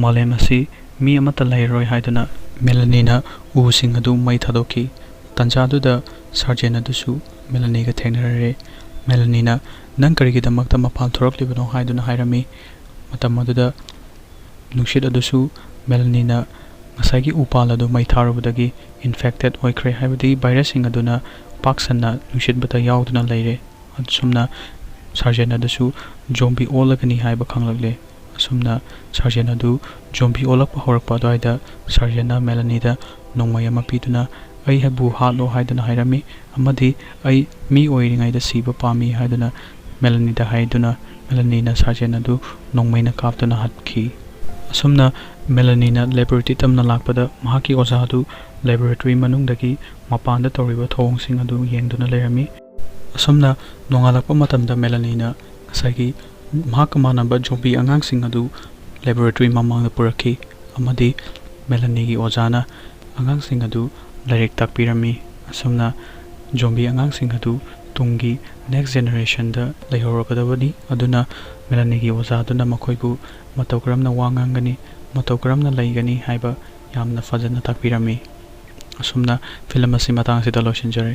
ꯃꯥꯂꯦꯝ ꯑꯁꯤ ꯃꯤ ꯑꯃꯠꯇ ꯂꯩꯔꯔꯣꯏ ꯍꯥꯏꯗꯨꯅ ꯃꯦꯂꯥꯅꯤꯅ ꯎꯁꯤꯡ ꯑꯗꯨ ꯃꯩ ꯊꯥꯗꯣꯛꯈꯤ꯫ ꯇꯟꯖꯥꯗꯨꯗ ꯁꯥꯔꯖꯦꯟ ꯑꯗꯨꯁꯨ ꯃꯦꯂꯥꯅꯤꯒ ꯊꯦꯡꯅꯔꯔꯦ꯫ ꯃꯦꯂꯥꯅꯤꯅ "ꯅꯪ ꯀꯔꯤꯒꯤꯗꯃꯛꯇ ꯃꯄꯥꯟ ꯊꯣꯔꯛꯂꯤꯕꯅꯣ?" ꯍꯥꯏꯗꯨꯅ ꯍꯥꯏꯔꯝꯃꯤ꯫ ꯃꯇꯝ ꯑꯗꯨꯗ ꯅꯨꯡꯁꯤꯠ ꯑꯗꯨꯁꯨ ꯃꯦꯂꯥꯅꯤꯅ ꯉꯁꯥꯏꯒꯤ ꯎꯄꯥꯜ ꯑꯗꯨ ꯃꯩ ꯊꯥꯔꯨꯕꯗꯒꯤ ꯏꯟꯐꯦꯛꯇꯦꯠ ꯑꯣꯏꯈ꯭ꯔꯦ, ꯍꯥꯏꯕꯗꯤ ꯚꯥꯏꯔꯁꯁꯤꯡ ꯑꯗꯨꯅ ꯄꯥꯛ ꯁꯟꯅ ꯅꯨꯡꯁꯤꯠ ꯃꯇ ꯌꯥꯎꯗꯨꯅ ꯂꯩꯔꯦ꯫ ꯑꯁꯨꯝꯅ ꯁꯥꯔꯖꯦꯟ ꯑꯗꯨꯁꯨ ꯖꯣꯝꯕꯤ ꯑꯣꯜꯂꯒꯅꯤ ꯍꯥꯏꯕ ꯈꯪꯂꯛꯂꯦ꯫ ꯑꯁꯨꯝꯅ ꯁꯥꯔꯖꯦꯟ ꯑꯗꯨ ꯖꯣꯝꯕꯤ ꯑꯣꯜꯂꯛꯄ ꯍꯧꯔꯛꯄ ꯑꯗꯨꯋꯥꯏꯗ ꯁꯥꯔꯖꯦꯟꯅ ꯃꯦꯂꯥꯅꯤꯗ ꯅꯣꯡꯃꯩ ꯑꯃ ꯄꯤꯗꯨꯅ "ꯑꯩꯕꯨ ꯍꯥꯠꯂꯣ" ꯍꯥꯏꯗꯨꯅ ꯍꯥꯏꯔꯝꯃꯤ, ꯑꯃꯗꯤ "ꯑꯩ ꯃꯤ ꯑꯣꯏꯔꯤꯉꯩꯗ ꯁꯤꯕ ꯄꯥꯝꯃꯤ" ꯍꯥꯏꯗꯨꯅ ꯃꯦꯂꯥꯅꯤꯗ ꯍꯥꯏꯗꯨꯅ ꯃꯦꯂꯥꯅꯤꯅ ꯁꯥꯔꯖꯦꯟ ꯑꯗꯨ ꯅꯣꯡꯃꯩꯅ ꯀꯥꯞꯇꯨꯅ ꯍꯥꯠꯈꯤ꯫ ꯑꯁꯨꯝꯅ ꯃꯦꯂꯥꯅꯤꯅ ꯂꯦꯕꯣꯔꯦꯇꯔꯤ ꯇꯝꯅ ꯂꯥꯛꯄꯗ ꯃꯍꯥꯛꯀꯤ ꯑꯣꯖꯥ ꯑꯗꯨ ꯂꯦꯕꯣꯔꯦꯇꯔꯤ ꯃꯅꯨꯡꯗꯒꯤ ꯃꯄꯥꯟꯗ ꯇꯧꯔꯤꯕ ꯊꯧꯑꯣꯡꯁꯤꯡ ꯑꯗꯨ ꯌꯦꯡꯗꯨꯅ ꯂꯩꯔꯝꯃꯤ꯫ ꯑꯁꯨꯝꯅ ꯅꯣꯡꯉꯥꯜꯂꯛꯄ ꯃꯇꯝꯗ ꯃꯦꯂꯥꯅꯤꯅ ꯉꯁꯥꯏꯒꯤ ꯃꯍꯥꯛꯀ ꯃꯥꯟꯅꯕ ꯖꯣꯝꯕꯤ ꯑꯉꯥꯡꯁꯤꯡ ꯑꯗꯨ ꯂꯦꯕꯣꯔꯦꯇꯔꯤ ꯃꯃꯥꯡꯗ ꯄꯨꯔꯛꯈꯤ ꯑꯃꯗꯤ ꯃꯦꯂꯥꯅꯤꯒꯤ ꯑꯣꯖꯥꯅ ꯑꯉꯥꯡꯁꯤꯡ ꯑꯗꯨ ꯂꯥꯏꯔꯤꯛ ꯇꯥꯛꯄꯤꯔꯝꯃꯤ꯫ ꯑꯁꯨꯝꯅ ꯖꯣꯝꯕꯤ ꯑꯉꯥꯡꯁꯤꯡ ꯑꯗꯨ ꯇꯨꯡꯒꯤ ꯅꯦꯛꯁ ꯖꯦꯅꯦꯔꯦꯁꯟꯗ ꯂꯩꯍꯧꯔꯒꯗꯕꯅꯤ꯫ ꯑꯗꯨꯅ ꯃꯦꯂꯥꯅꯤꯒꯤ ꯑꯣꯖꯥꯗꯨꯅ ꯃꯈꯣꯏꯕꯨ ꯃꯇꯧ ꯀꯔꯝꯅ ꯋꯥ ꯉꯥꯡꯒꯅꯤ, ꯃꯇꯧ ꯀꯔꯝꯅ ꯂꯩꯒꯅꯤ ꯍꯥꯏꯕ ꯌꯥꯝꯅ ꯐꯖꯅ ꯇꯥꯛꯄꯤꯔꯝꯃꯤ꯫ ꯑꯁꯨꯝꯅ ꯐꯤꯂꯝ ꯑꯁꯤ ꯃꯇꯥꯡ ꯑꯁꯤꯗ ꯂꯣꯏꯁꯤꯟꯖꯔꯦ꯫